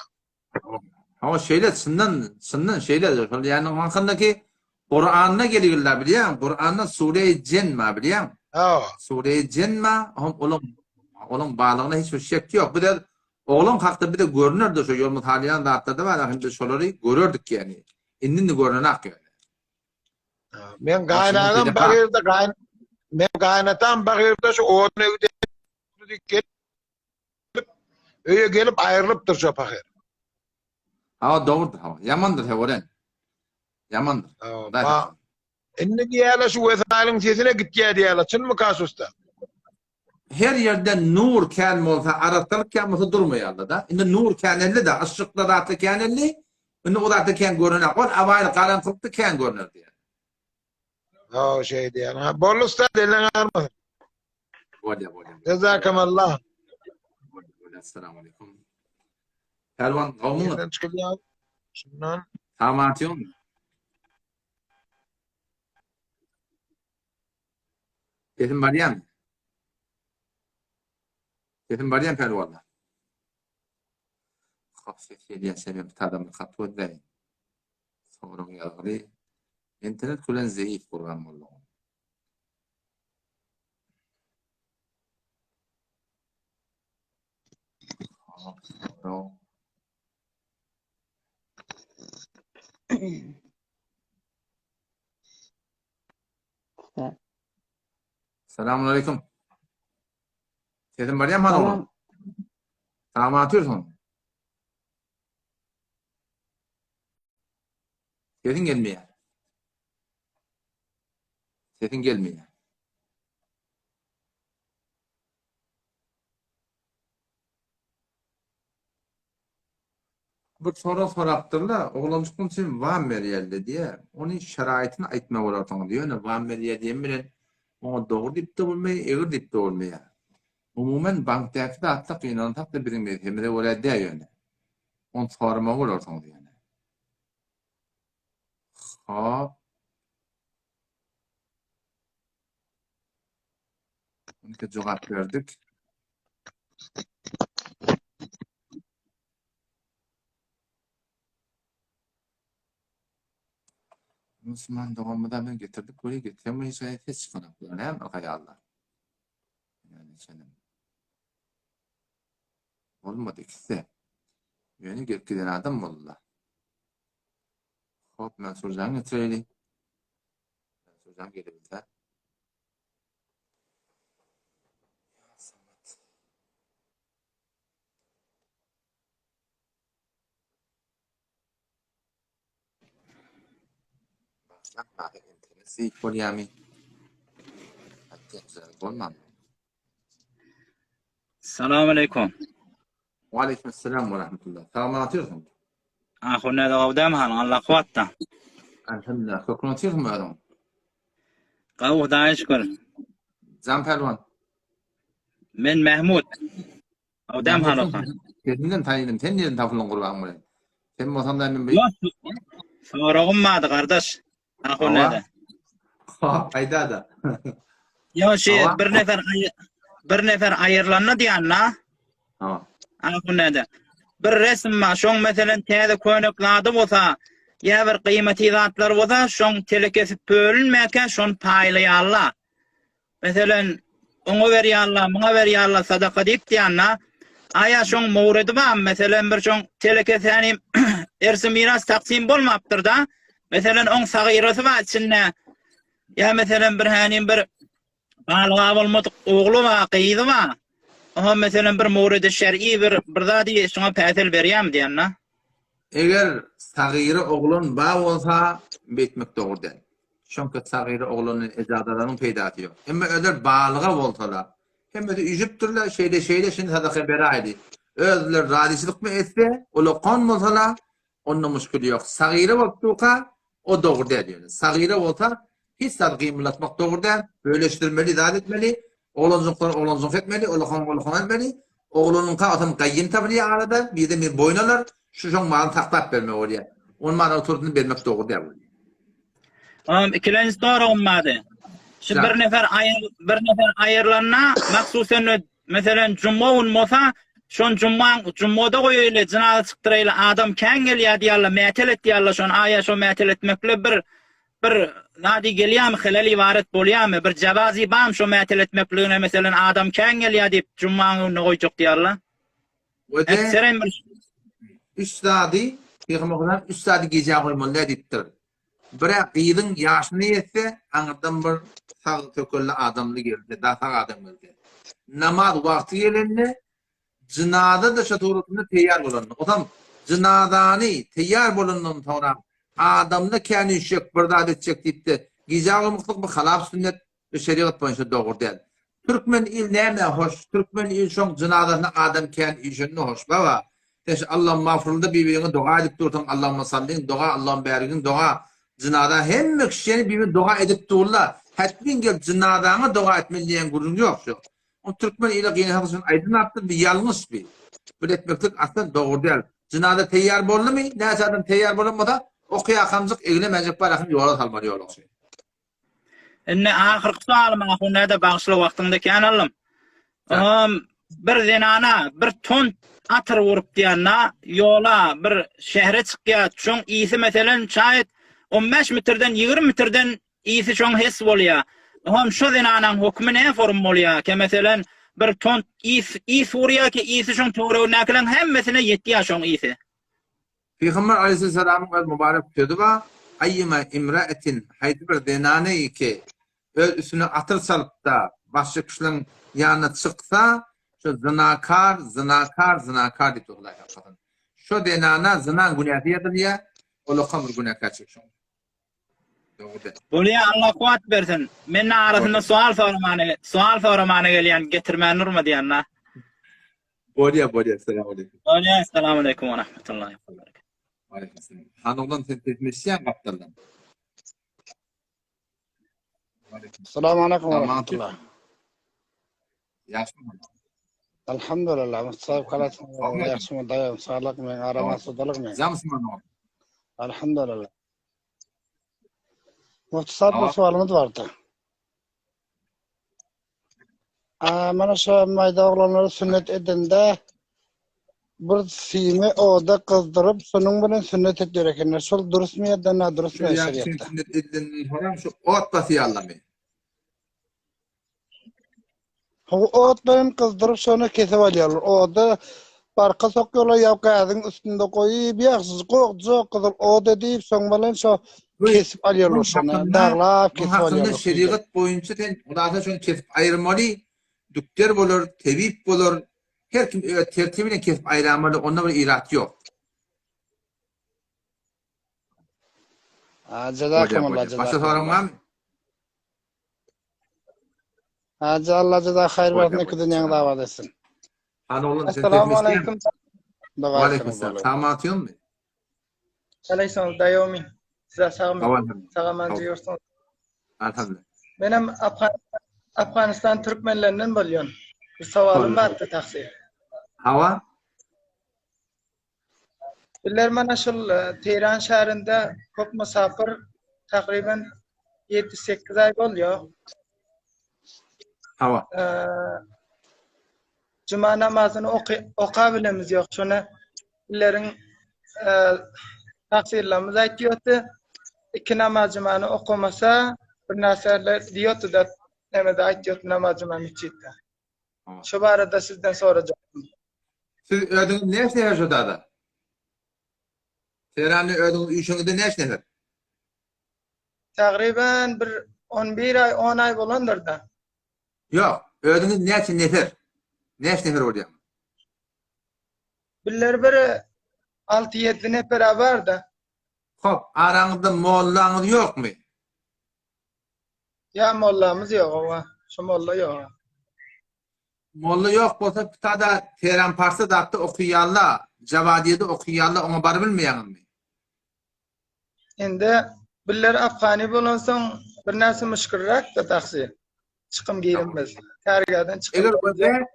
Hawa şeýle çyndan çyndan şeýle şol ýani hakyndaki Kuranda geligiller bilýäň Kuranda sure-i Jen bar bilýäň. Hawa. Sure-i Jen bar hem olam. Onuň barlygyna hiç bir şek ýok. Bize oglan hakda bize görünerdi şo ýolumyz salýan zatlarda bar, hem biz şolary görerdik ýani. Indi-indi görnenak ýöne. Men gaýynagam Bagyrda gaýyn men gaýynatam Bagyrda şu odun öýde gelip öýe gelip aýrylypdyr şo pahyr. Hawa dogrudyr hawa. Ýamandyr heworen. Ýamandyr. Hawa. Indi diýýärler şu wesaýylyň sesine gitýär diýýärler. Çynmy Kasusda? Her ýerde nur kän bolsa, arassalyk kän bolsa durmaýarlar-da. Indi nur käneldi-de, yşykly zatly käneldi. Indi o zatlar kän görnenak. Ol awaýly garaňkylykda kän görner diýýär. Hawa şeý diýýär. Ha, boldy ussat, eliň agyrmasyn. Bolýar, bolýar. Jazakumullah. Bolýar, bolýar. Assalamu alaykum. Pälwan, gowmyňyz? Ýerden çykylýar. Şundan. Sag Sesim barýarmy? Sesim barýarmy pälwanlar? Hop, ses gelýär, men bir adamda hat gözläýin. Sorag ýazgyly. Internet bilen zeýif gurgan boldy. Hop, sorag. Selamun aleyküm. Sesim barýarmy hany oglum? Salam atýarsyň. Sesiň gelmeýär. Sesiň gelmeýär. Bir sorag sorapdyrlar, oglanjyklar üçin wan berýärler diýýär. Ony şeraýtyny aýtmaly bolarsyňyz. Ýöne wan berýär diýen bilen oňa dogry diýip-de bolmaýar, egri diýip-de bolmaýar. Umuman bankdaky zatlar gynansak-da biziň mezhebimize görä däl ýöne. Ony soramaly bolarsyňyz ýöne. Hop. Onka jogap berdik. Musulman doganymyza men getirdik weli getiremey hiç aýat ses çykanok. Näme haýallar? Yani çenim. Bolmady ikisi. Ýöne gelip giden adam boldular. Hop, Mansurjan getireli. Mansurjan gelebilse. Ya Samet. Başlak internet zeýip bolýamy? Bolmam. Salam aleykum. Wa aleykum selam we rahmetullah. Salam atýarsyň. Ahun näde gowdam halyň Allah kuwatda. Elhamdülillah. Kökün otyrsyň özüň. Gawy Hudaýa şükür. Jan pälwan. Men Mahmut. Gowdam halyň. Sesinden tanydym. Sen nirden tapyldyň gurban bilen? Sen bolsaň da men bir Soragym bardy gardaş. Ahun näde? Hop, aýda-da. Ýok, şu bir nefer bir nefer aýyrlanda diýanda. Ha. Ahun näde? Bir resim bar, şoň meselen täze könek zady bolsa, ýa bir gyýmaty zatlar bolsa, şoň telekesi bölünmäkä şony paýlaýarlar. Meselen, oňa berýärler, muňa berýärler sadaka diýip diýende, aýa şoň mowredi barmy? Meselen, bir şoň telekesi ýani ersi miras taksim bolmapdyr-da. Meselen, oň sagyrasy bar içinde. Ýa meselen bir hänim bir balyga bolmadyk ogly bar, gyzy bar. Oňa meselen bir mowredi şer'i bir bir zady şoňa päsel berýärmi diýende. Eger sagyra oglan bar bolsa, beýtmek dogry däl. Çünki sagyra oglany ejazalanyň peýdasy ýok. Emma öler balyga bolsalar, hemmesi üýşüpdirler, şeýle şeýle şindi sadaka beräýdi. Özleri razyçylykmy etse, ulakan bolsalar, onda muşkil ýok. Sagyra bolup durka, o dogry däl ýöne. Sagyra bolsa, hiç zat gymylatmak dogry däl, bölüşdirmeli, zat etmeli, oglanjyklar oglanjyk etmeli, ulakan ulakan etmeli. Oglanyňka otam gaýyn tapylýar arada, birden bir boýun alar, şu şoň malyny saklap bermek bolýar. Onuň malyny oturdyny bermek dogry däl bolýar. Oňam ikilenji soragym bardy. Şu bir nefer aýyr bir nefer aýyrlanda mahsusen meselen juma gün bolsa, şon jumaň jumada goýaýly, jynaza çykdyraýly, adam kän gelýär diýýärler, mätel etýärler şony, aýa şo mätel etmekle bir bir. zady gelýärmi, helal ybarat bolýarmy? Bir jawazy barmy şo mätel etmekligine, meselen adam kän gelýär diýip jummaň öňünde goýjak diýýärler. Wede Ekserem bir üç zady Pygamber Hudaý üç zady gijä goýmaly däl diýipdir. Birä gyzyň ýaşyna ýetse, aňyrdan bir sag tökelli adamly gelse, da sag adam gelse. Namaz wagty gelende, jynaza-da şo suratynda teýýar bolanda. Osam jynazany teýýar bolandan soňra adamda kän üýşjek, bir zat etjek diýip-de gijä goýmaklyk bu halap sünnet we şerigat boýunça dogry däl. Türkmen il nämä hoş, türkmen il şoň jynazasyna adam kän üýşende hoş baba. Sen şu Allahumma bir-biriňe doga edip dursaň, Allahumma salliň doga, Allahumma bärigiň doga. Jynaza hemme kişi ýene bir-birine doga edip durlar. Hetmin gelip jynazaňa doga etmeli diýen gürrüň ýok şu. O türkmen ile gynasak üçin aýdylmapdyr, bir ýalňyş bi. Bir etmeklik asla dogry däl. Jynaza teýýar boldumy, näçe adam teýýar bolan bolsa, okaýakamjyk eglemejek barahyn ýola salmaly ýolagçy. Indi ahyrky soalym ahun näde bagyşla wagtyňda kän aldym. Oňam bir zenana bir ton atyr urup diýende ýola bir şähere çykýar. Şoň ysy meselen şaýat 15 metrden 20 metrden ysy şoň hes bolýar. Oňam şo zenanaň hökümi nä form bolýar? Ke meselen bir ton ys ys urýar ki ysy şoň töweregindäkileň hemmesine ýetýär şoň ysy. Pygamber aleýhissalamyň öz mübarek sözi bar, Aýýuma imra'etin, haýsy bir zenany ki, öz üstüne atyr çalyp-da, başga kişileriň ýanyna çyksa, şo zynakar, zynakar, zynakar diýipdir Hudaý saklasyn. Şo zenana zynaň günäsi ýazylýar, olakam bir günäkärçilik şoň. Dogry däl. Bolýa Allah kuwwat bersin. Men arasynda sual soramany, sual soramana gelýän, getirmän durma diýen da. Bolýa, bolýa. Salam aleýkum. Bolýa, assalamu aleýkum we rahmetullahi we berekatuh. Aleýkum salam. Han oglan sen sesimi eşitýäň gapdaldan. Salam aleýkum we rahmetullah. Ýagşymy? Alhamdulillah, Mustafa kalat ýagşymy daýym, saglyk men, arama sudalyk men. Jamsyman oglan. Alhamdulillah. Mustafa bir soalymyz bardy. Mana şu maýda oglanlary sünnet edende bir simi oda gyzdyryp, şonuň bilen sünnet edýär ekenler. Şol dürüstmi ýa-da nadürüstmi şeriatda? Sünnet edilenden soňra şu ot basýarlarmy? Ot bilen gyzdyryp şony kesip alýarlar. Oda barka sokýarlar ýa gazyň üstünde goýup, ýagşyjyk gokjak gyzyl ot edip, soň bilen şo kesip alýarlar şony. Daglap kesip alýarlar. Hakynda şerigat boýunça sen hulasa şony kesip aýyrmaly, dükder bolar, tebip bolar, her kim öz tertibi bilen kesip aýramaly, onda bir irat ýok. Jazakumullah, jazakumullah. Başga soragyň barmy? Hajy Allah jaza haýyr bersin iki dünýäňizi abat etsin. Hany oglan sen Assalamu aleýkum. Waleýkim salam. Salam atýoňmy? Aleýkum daýomy. Size sagmy? Sagaman diýorsuň. Alhamdulillah. Menem Afganistan türkmenlerinden bolýan. Bir sowalym bardy tagsyr. Hawa. Bizler mana şul Teýran şäherinde köp mysapyr takryban 7-8 aý bolýar. Hawa. Juma namazyny oky oka bilemiz ýok. Şony bizleriň tagsyrylarymyz aýtýardy. Iki namaz jumany okamasa bir näseler diýýärdi-de, näme-de aýtýardy namaz juma metjitde. Şu barada sizden sorajakdym. Siz özüňiz näçe nefer şu dada? Tehranda özüňiz üýşeňizde näçe nefer? Tagryban bir 11 aý, 10 aý bolandyr-da. Ýok, özüňiz näçe nefer? Näçe nefer bolýaňyz? Bizler bir 6-7 nefer-ä bar-da. Hop, araňyzda mollaňyz ýokmy? Ýa mollamyz ýok owa. Şu molla ýok. Molla ýok bolsa pitada Teran Parsa zatda okyýarla, Jawadiýede okyýarla oňa barybilmeýäňizmi? Indi biller Afgani bolansoň birnäçe müşgilräk-de taksi. Çykym girimimiz. Kärgäden çykym. Eger wede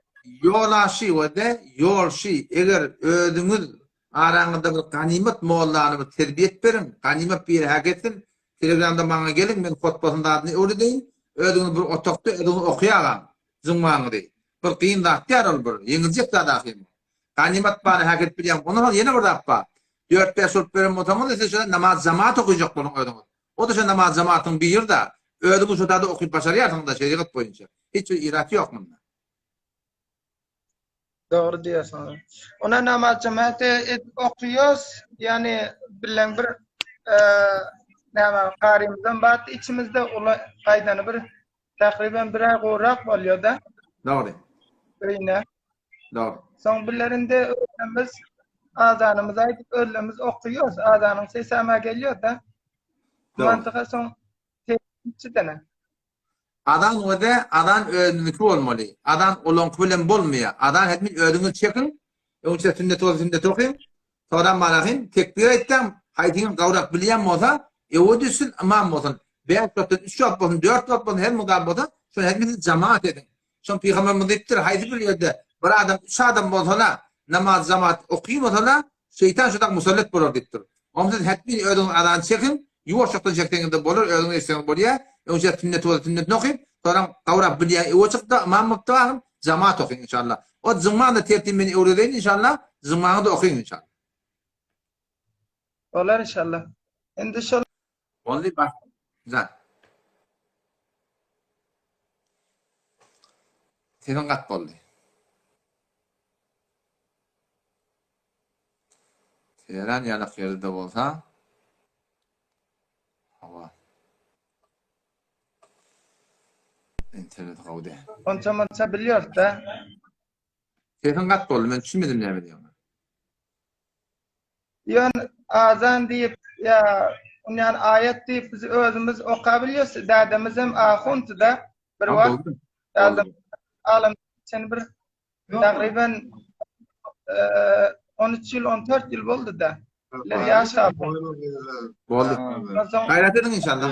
ýolaşy wede ýolşy eger özüňiz araňyzda bir ganymat mollany bir terbiýet beriň ganymat biri hä ketsin telegramda maňa geliň men hotbasyny zadyny öwredeýin özüňiz bir otagda özüňiz okaýagaň jyňmaňyzy bir kyn zat däl ol bir ýeňiljek zat ahyryn ganymat bary hä ketip bilýäň ondan soň ýene bir zat bar dört bäş bolup beren bolsaňyz siz şo namaz jamaat okajak boluň özüňiz. O-da şo namaz jemaatyň biri-da. Özüňiz şo taýda okyp başarýarsyňyz-da şerigat boýunça. Hiç bir irat ýok munda. Dogry diýýärsiňiz. Ona namaz jemaat edip okýas, ýagny bilen bir näme garymyzam bar içimizde ula gaýdany bir takryban bir aý gowrak bolýar-da. Dogry. Öýüne. Dogry. Soň bilerinde özümiz azanymyzy aýdyp özlerimiz okýas, azanyň sesi hem gelýär-de. Mantyga soň içidene. Azan öze azan özüniňki bolmaly. Azan olaňky bilen bolmaýar. Azan hetmin özüňiz çekiň. Öňçe sünnet bolsa sünnet okyň. Soram barahyn tekbir aýtsaň, haýsyňyz gawrak bilýän bolsa, öwe düşsün, ymam bolsun. Bäş wagtdan üç wagt bolsun, dört wagt bolsun, her mukdar bolsa, şony hetmin siz jamaat ediň. Şony pygamberimiz diýipdir, haýsy bir ýerde bir adam, üç adam bolsala, namaz jamaat okymasa-da, şeýtan şo dag musallat bolar diýipdir. Onda siz hetmin özüňiz azan çekiň, ýuwaşjakdan çekseňiz-de bolar, özüňiz eşitseňiz bolýar. Öňçä sünneti bolsa sünnetini okyň, soňam gawrak bilýän öwe çykyp-da, ymam bolup-da ahym, jamaat okyň inşallah. O jygmaň-da tertibini men öwredeýin inşallah, jygmaňy-da okyň inşallah. Bolar inşallah. Indi şol Boldy baş jan. Sesiň gat boldy. Teheran ýalak ýerde bolsa hawa. Internet gowy däl. Onça munça bilýorda. Sesiň gat boldy men düşünmedim näme diýýäňi. Ýöne azan diýip ýa onýan aýat diýip biz özümiz okabilýos. Dädemizem ahundy-da bir wagt. Dädem alym sen bir tagryban 13 ýyl, 14 ýyl boldy-da. Ýaşap. Boldy. Gaýrat ediň inşallah.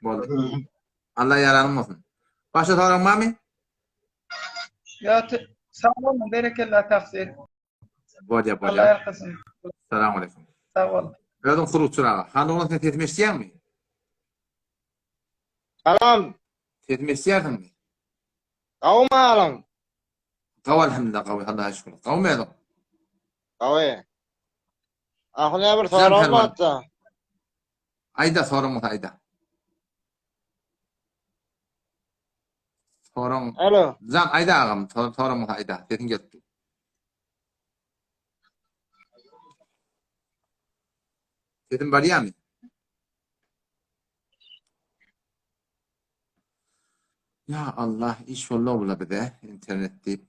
Boldy. Allah ýaranyň bolsun. Başga soragyň barmy? Ýa sag boluň, berekella tagsyr. Bolýa, bolýa. Allah ýalkasyn. Salam aleýkum. Sag bol. Özüň Hurukçyr aga. Han oglan sen sesimi eşidýäňmi? Salam. Sesimi eşidýärsiňmi? Gawmy halyň? Gawy alhamdulillah gawy Allaha şükür. Gawmy özüň? Gawy. Ahun ýa bir soragym bardy. Aýda soragyň bolsa aýda. Soraň. Alo. Jan aýda agam, soraň bolsa aýda. Sesiň gelip dur. Sesim barýarmy? Ya Allah, iş boldy bula bize internet diýip.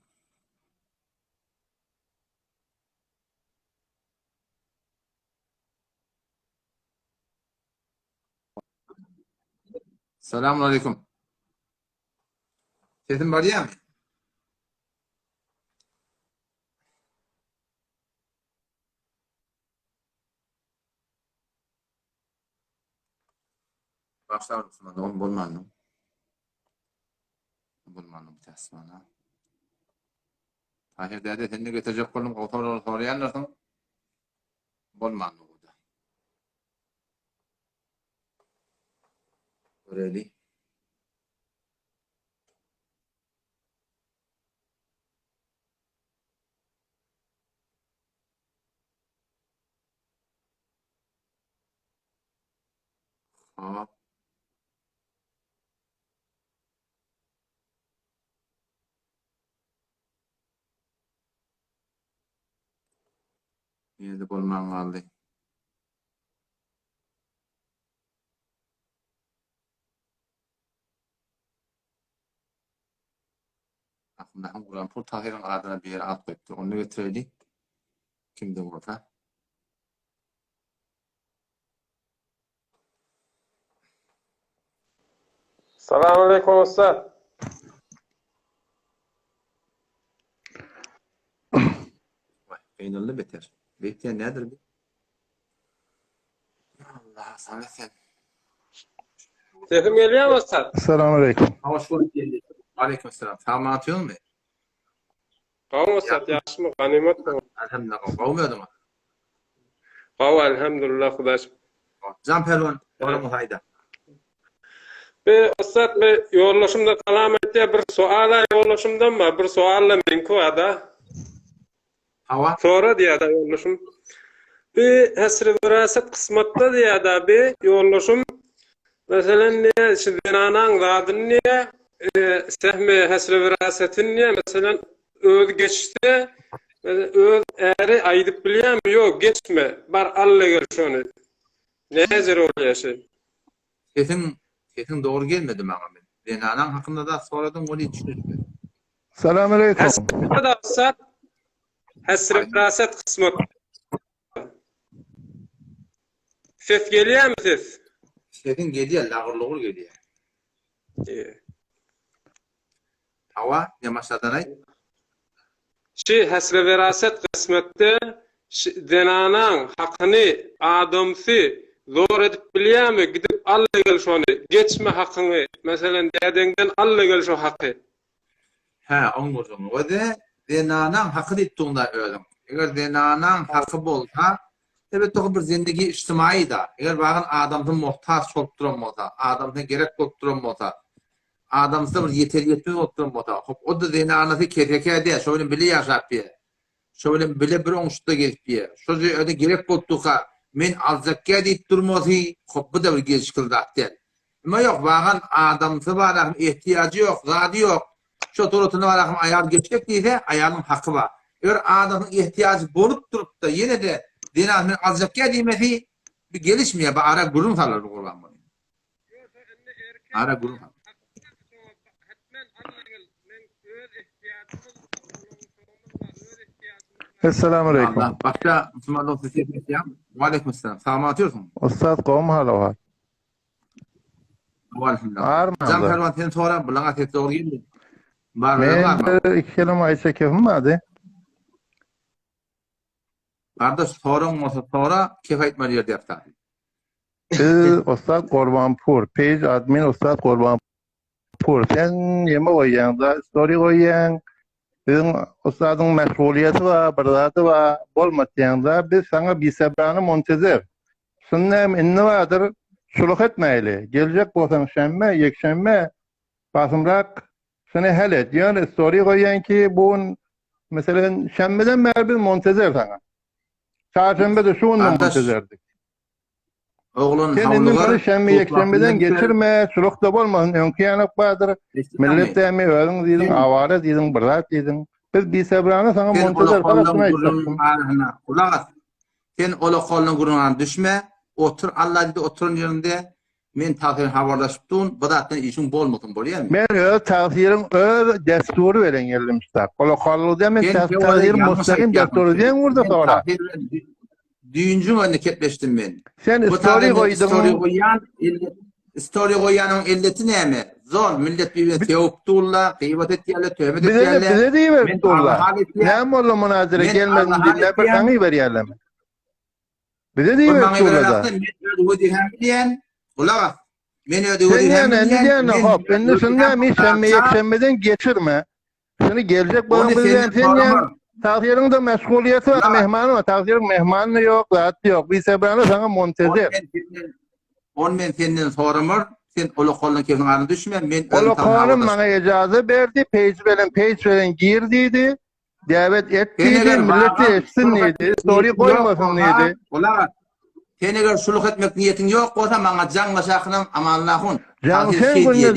Selamun aleyküm. Sesim barýarmy? Başlar Müslüman oğlum bolmandy. Bolmandy bu tesmana. Tahir däde sen ne getirecek boldum, gowy soraglar soraýanlarsyň. Bolmandy bu da. Göreli. Hop. Ýene-de bolman galdy. Aslynda hem Guran pul Tahyryň adyna bir ýere at goýupdyr. Ony getireli. Kimde bolsa. Salam aleykum ussat. Vay, gynaldy beter. Beýtýän nädir bu? Allah sana sen. Sesim gelýärmi ussat? Salam aleykum. Hoş bulduk geldi. Aleyküm selam. Sag atıyorsun Gawmy ussat, ýagşymy, ganymatmy? Elhamdülillah, gawmy özüňe? Gawy elhamdülillah Hudaý şükür. Jan Pälwan, onuň haýda. Be ussat be ýoldaşymda salam aýtýar bir suala ýoldaşymdan bar bir sualla meňki barda. Hawa. Sora diýýär ýoldaşym. Bi hesri wiraset kysmatda diýýär-dä bi ýoldaşym. Meselen diýýär, şu zenanaň zadyny diýýär, sehmi hesri wirasetini diýýär, meselen özi geçse, öz äri aýdyp bilýärmi, ýok geçme, bar al-da gel şony. Näjür bolýar şi? Sesiň sesiň dogry gelmedi maňa men zenanaň hakynda zat soradyň ony düşünmedim. Salam aleýkum. Hesri wiraset kysmat. Ses gelýärmi ses? Sesiň gelýär lagyr lugur gelýär. Hawa, ýamaşadan aýt. Şi hesre weraset kysmetde şi zenanaň hakyny adamsy zor edip bilýämi gidip al-da gel şony geçme hakyňy meselen dädeňden al-da gel şo haky. Hä oň gürrüňi özi zenanaň haky diýip durňda özüň. Eger zenanaň haky bolsa elbetde ol bir zendigi ijtimaýy-da. Eger bagan adamsy muhtaç bolup duran bolsa, adamsyna gerek bolup duran bolsa, adamsy bir ýeter ýetmez bolup duran bolsa, hop o-da zenanasy kesekä däl, şo bilen bile ýaşap biýär. Şo bilen bile bir oňşukda gezip biýär. Şo özi gerek bolup durka, men aljakgä diýip durmasy, hop bu-da bir gelşikli zat däl. Emma ýok, bagan adamsy bar ahym ehtiýajy ýok, zady ýok. Şo suratyna bar ahym aýal geçjek diýse, aýalyň haky bar. Eger adamyň ehtiýajy bolup durup-da, ýene-de zenan men aljakgä diýmesi, bu gelişmeýär, bu ara gürrüň salar bu Gurbanguly. Ýogsa indi erkek Ara gürrüň salar. Essalamu aleýkum. Allah, başga musulman dosty ses etýäňmi? Waleýkim essalam. Sagman otyrsyň? Ussat gowmy hal owal? Barmy? Jan Pälwan sen sora, bulaňa ses dogry geldi. Bar, Men bir iki kelem aýtsa kefim bardy. Gardaş soraň bolsa sora, kef aýtmaly ýerde ýapsa. Biz Ussat Gurbanpur, page admin Ussat Gurbanpur. Sen neme goýýaň da, story goýýaň. Biziň ussadyň meşgulyýeti bar, bir zady bar, bolmatýaň da, biz saňa bisebrany montezer. Şuny näme indi bardyr, şuluk etmäýli. Geljek bolsaň şenbe, ýekşenbe basymrak şuny hal et. Ýöne story goýýan ki, bu gün meselen şenbeden bäri biz montezer saňa. Çarşenbe-de şu günde montezerdik. Oglan Sen indi muny şenbe ýekşenbeden geçirme, şuluk-da bolmasyn, öňki ýanak bardyr. Millet dämi özüň diýdiň, awara diýdiň, bir zat diýdiň. Biz bisebrana saňa montezer fakat şuny aýtjakdym. Gulak as. Sen olakoldan gürrüňe düşme. Otur Alla diýdi oturan ýerinde men tagsyr habarlaşyp durun, bu zatdan işiň bolmasyn bolýamy? Men öz tagsyryň öz dessury bilen geldim ştak. Olakollyk diýen men tagsyr mustaqim dessury diýen gurda sonra. Düýnjüň önüne kepleşdim men. Sen story goýduň. Story goýýan, story goýýanyň elleti näme? Zol millet birbirine sögüp durlar, gybat etýärler, töhmet etýärler. Bize bize diýiberip durlar. Näme boldy munazara gelmedin diýip, bir saňa iberýärler. Bize diýiberip durlar. Men öz wezipemi bilýän, gulak as. Men öz wezipemi bilýän. Sen hop, indi şunda näme şenbe ýekşenbeden geçirme. Şuny geljek bolan bilýän sen ýa tagsyryň-da meşgulyýeti bar, mehmany bar. Tagsyryň mehmany ýok, zat ýok. Bisebrana saňa montezer. Ony men senden soramar. Sen olokolnyň kefiniň aryna düşme. Men özüm Olokolym maňa ejaza berdi, peýj bilen peýj bilen gir diýdi. Däwet et diýdi, millet eşitsin diýdi, story goýmasyn diýdi. Gulak as. Sen eger şuluk etmek niýetiň ýok bolsa maňa jaňlaş ahyryn Amanlahun. Jaň sen günde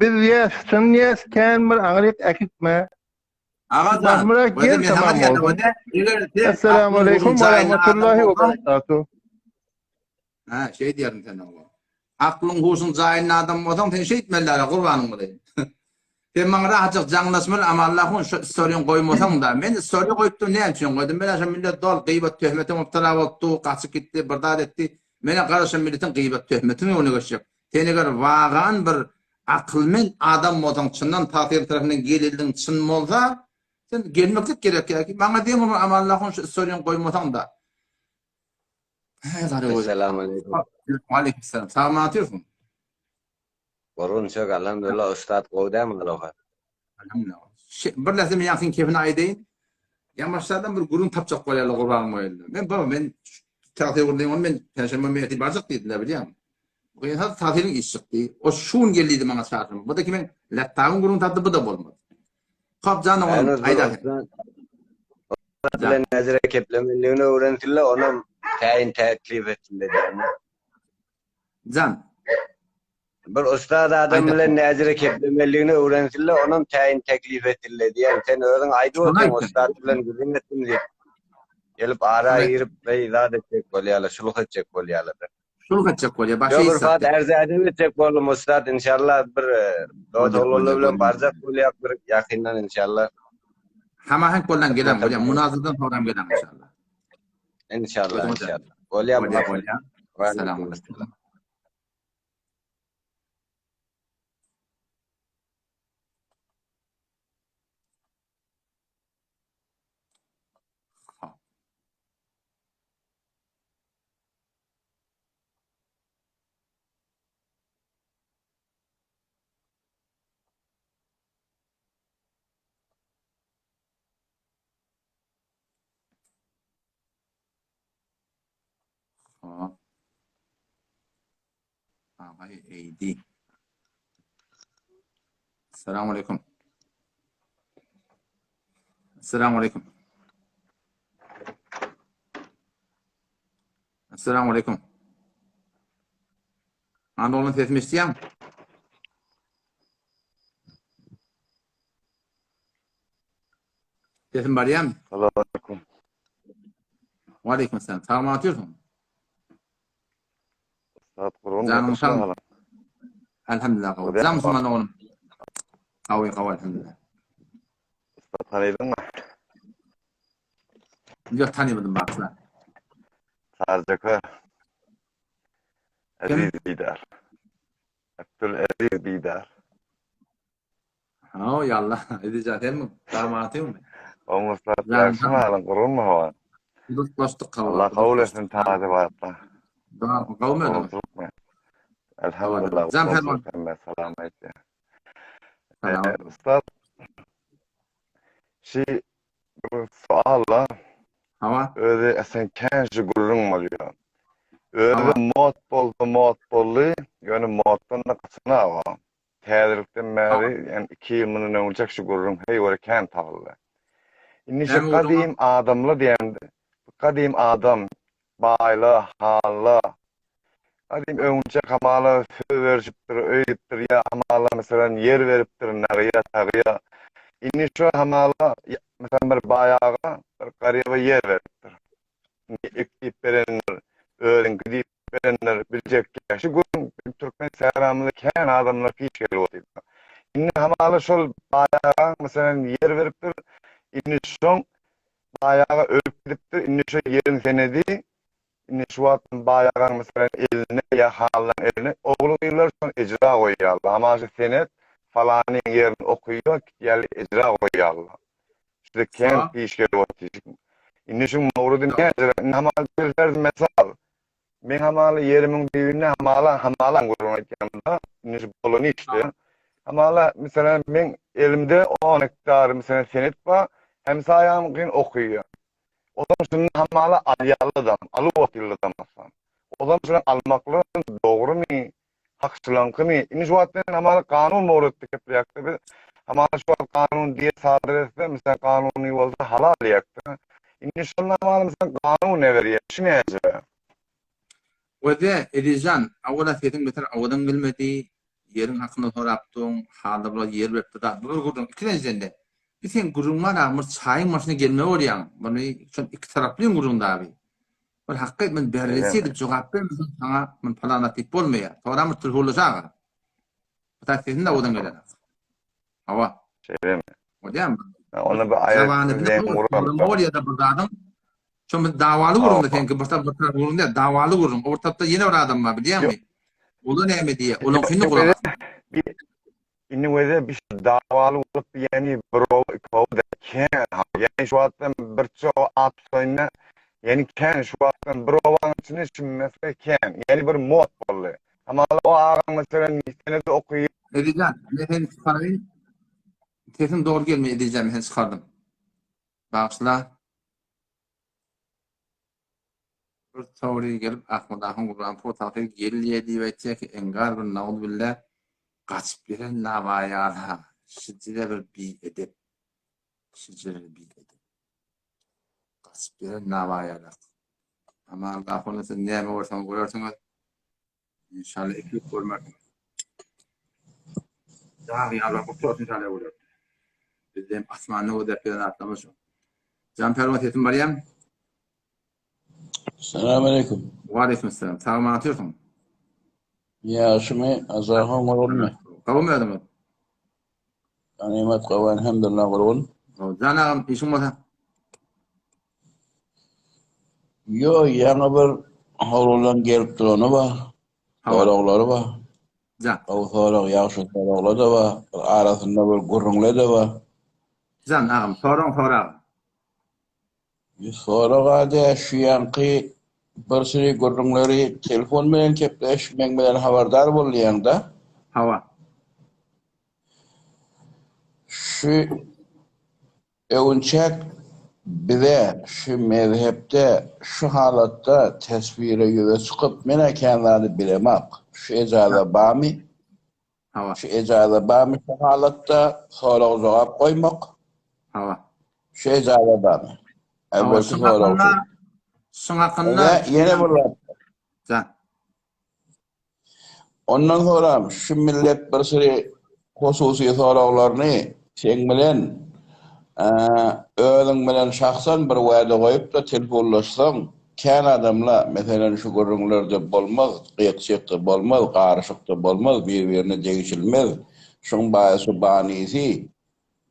biz ýes, çyn ýes, kän bir aňryk äkitme. Aga jan. Başmyrak gel tamam bolsun. Esselamu aleýkum we rahmetullahi we berekatuh. Hä, şeý diýerin sen oňa. Aklyň huşuň jaýynda adam bolsaň sen şeýtmeli-dä gurbanyň bolaýyn. Sen maňa rahatjyk jaňlaşmaly Amanlahun şu storyňy goýmasaň-da. Men story goýupdym näme üçin goýdum? Men-ä şo millet doly gybat töhmete mubtala bolupdy, gaçyp gitdi, bir zat etdi. Men-ä gara şo milletiň gybat töhmetiniň öňüne geçjek. Sen eger wagan bir akylment adam bolsaň, çyndan tagsyr tarapyndan gelildiň çyn bolsa, sen gelmeklik gerek ýa-ki maňa deň bolman Amanlahun şu storyňy goýmasaň-da. Esselamu aleýkum. Aleýkum salam. Sag otyrsyň? Gurgunçak alhamdulillah ussat gowy dämi aloha. Alhamdulillah. Bir näse men ýaňkyň kepini aýdaýyn. Ýamaşlardan bir gürrüň tapjak bolýarlar Gurban moýunda. Men baba men tagsyr gurlaýyn ony men penşenbe merti barjak diýdiler bilýäňmi? Gynsa tagsyryň iş çykdy. O şu gün geldi diýdi maňa çarşamba. Bu da kimin laptopyň gürrüň tapdy bu da bolmady. Kop jan oglum aýda. Bilen näzire keplemenligini öwrensinler onam. täýin teklip etsin diýýän. Jan. Bir ussat adam bilen näjire keplemeliligini öwrensinle, onam täýin teklip etsinle diýýän. Sen özüň aýdyp otyň, ussat bilen gürrüň etdim diýip. Gelip ara girip, beý zat etjek bolýarlar, şuluk etjek bolýarlar. Şuluk etjek bolýar, başa Ýok, bir saat ärze-edep etjek boldum, ussat, inşallah bir dost oglanlar bilen barjak bolýak bir ýakyndan inşallah. Hamahenk bollan gelen bolýar, munazyrdan soňram gelen inşallah. Inşallah, inşallah. Bolýar, bolýar, bolýar. Salam aleyküm. Hop. Agay Eýdi. Assalamu aleykum. Assalamu aleykum. Assalamu aleykum. Ana oglan sesimi eşidýäňmi? Sesim barýarmy? Salam aleykum. Wa aleykum assalam. Sag aman otyrsyň? Saat gurban Janyň sag. Elhamdülillah gawy. Jan musulman oglum. Gawy gawy elhamdülillah. Ussat tanydyňmy? Ýok tanymadym bagyşla. Sarjaka. Aziz Bidar. Abdul Aziz Bidar. Haw ýalla. Aziz jan senmi? Damatyňmy? Oň ussat ýagşy malyň gurgunmy howa? Dostlaşdyk hawa. Allah kabul etsin taze batla. Gawmy ödüň? Elhamdülillah. Jan perwan. Salam aýtýar. Ussat Şi bir sual-la. Hawa. Özi esen kän şu gürrüň bolýar. Özi mod boldy, mod boldy, ýöne moddan-da gaçanok. Täzelikden bäri, ýani 2 ýyl mundan öňjek şu gürrüň heý görä kän tapyldy. Indi şu gadym adamlar diýende, gadym adam, baýla, hanla, Gadym öňünçe hamala söz berişipdir, öýdüpdir ýa hamala meselem ýer beripdir nagyýa, tagyýa. Indi şo hamala meselem bir baý aga bir garyba ýer beripdir. Indi ek diýip berendir, özüňki diýip berendir, biljek ýa. Şu gürrüň türkmen sähramyzda kän adamlar piş gelip otyr. Indi hamala şol baý agaň meselem ýer beripdir, indi şoň baý aga ölüp gidipdir, indi şo ýeriň senedi Indi şu wagt baý agaň meselem eline ýa halynyň eline ogly gyzlar şony ejra goýýarlar. Hamala şu senet falanyň ýerini okyýar gitýärler ejra goýýarlar. Şuda kän iş gelip otyr. Indi şuň mowrudy näjere? Indi hamala bilserdi mesal. Meň hamala ýerimiň düýbünde hamala hamalaň gürrüňini aýtýan-da. Indi şu bolan işde. Hamala meselem meň elimde on hektar meselem senet bar. Hemsaýam kyn okyýar. Ozam şunda hamala alýarladam, alyp otyrladam aslan. Ozam şuny almaklygy dogrumy, hakçylaňkymy? Indi şu wagt men hamala kanun mowrutda gepleýäkde biz. Hamala şu wagt kanun diýe sadyr etse, misal kanuny bolsa halal diýäkde. Indi şonda hamala misal kanun ne berýär, şu näce? Wede, Ezizjan, awala sesiň beter owadan gelmedi, ýeriň hakynda sorapdyň, halda bular ýer beripdir zat, bu bir gürrüň, ikilenjiden-de, bir seň gürrüň bar a, bir çaýyň başyna gelmeli bolýaň, muny şol ikitaraplaýyn gürrüň dagy. Bir hakky men berlesi edip jogap bermeseň saňa men pylan zat diýip bolmaýar. Soňra bir tilhurlaşa aga. Bu zat sesiň de owadan gelenok. Hawa. Şeýlemi? Bolýarmy? Onda bir aýratyn leň guralım. Bolýar-da bir zadyň. Şo bir dawaly gürrüň-de seňki bir tarap bir tarap gürrüň däl, dawaly gürrüň. O bir tarapda ýene bir adam bar, bilýäňmi? Ola näme diýýär? Olaňkyny gulak as. Indi weze bir dawaly bolup ýani bir oba iki oba da kän. Ýani şu wagtdan bir çoga at tutaýynda ýani kän şu wagtdan bir obanyň içinde şu mesele kän. Ýani bir mod boldy. Hamala o agaň meselem senede okyýar. Ezizjan, men seni çykaraýyn. Sesiň dogry gelmeýär Ezizjan, men seni çykardym. Bagyşla. Bir sowry gelip Ahmad ahun Gurbanpur taky gelýä diýip aýtýar ki, engar bir nauzubilla gaçyp gelen nawaýala şijire bir biedep. Şijire bir biedep. Gaçyp gelen nawaýala. Aman Allah siz näme görseňiz görersiňiz. Inşallah eklik görmersiňiz. Dagy Allah gutarsyn inşallah görer. Bizde hem asmanda gözläp gelen zatlarymyz şu. Jan Pälwan sesim barýamy? Salam aleyküm. Waleýkim salam. Sag aman otyrsyň. Ýagşymy, Azahan gurgunmy? Gowumy özüňiz? Ganymat gowy elhamdulillah gurgun. Gowy. Jan agam işiň bolsa? Ýo, ýaňy bir howludan gelip durany bar. Soraglary bar. Jan. Gowy sorag, ýagşy soraglar-da bar. Bir arasynda bir gürrüňler-de bar. Jan agam, soraň sorag. Sorag-a şu ýaňky bir süri gürrüňleri telefon bilen kepleş, meň bilen habardar bol diýýäň-dä? Hawa. Şu öwünçek bize şu mezhepde şu halatda teswire ýüze çykyp men-ä kän zady bilemok. Şu ejaza barmy? Hawa. Şu ejaza barmy şu halatda sorag-jogap goýmak? Hawa. Şu ejaza barmy? Hawa, Äwwelki şuň sorag hakynda, şu. şuň hakynda We ýene bir zat. Jan. Ondan soram şu millet bir süri hususy soraglaryny seň bilen özüň bilen şahsan bir wada goýup-da telefonlaşsaň, Kän adamla, meselem, şu gürrüňlerde bolmaz, gyk-jykda bolmaz, garyşykda bolmaz, bir-birine degişilmez, şuň baýysy banysy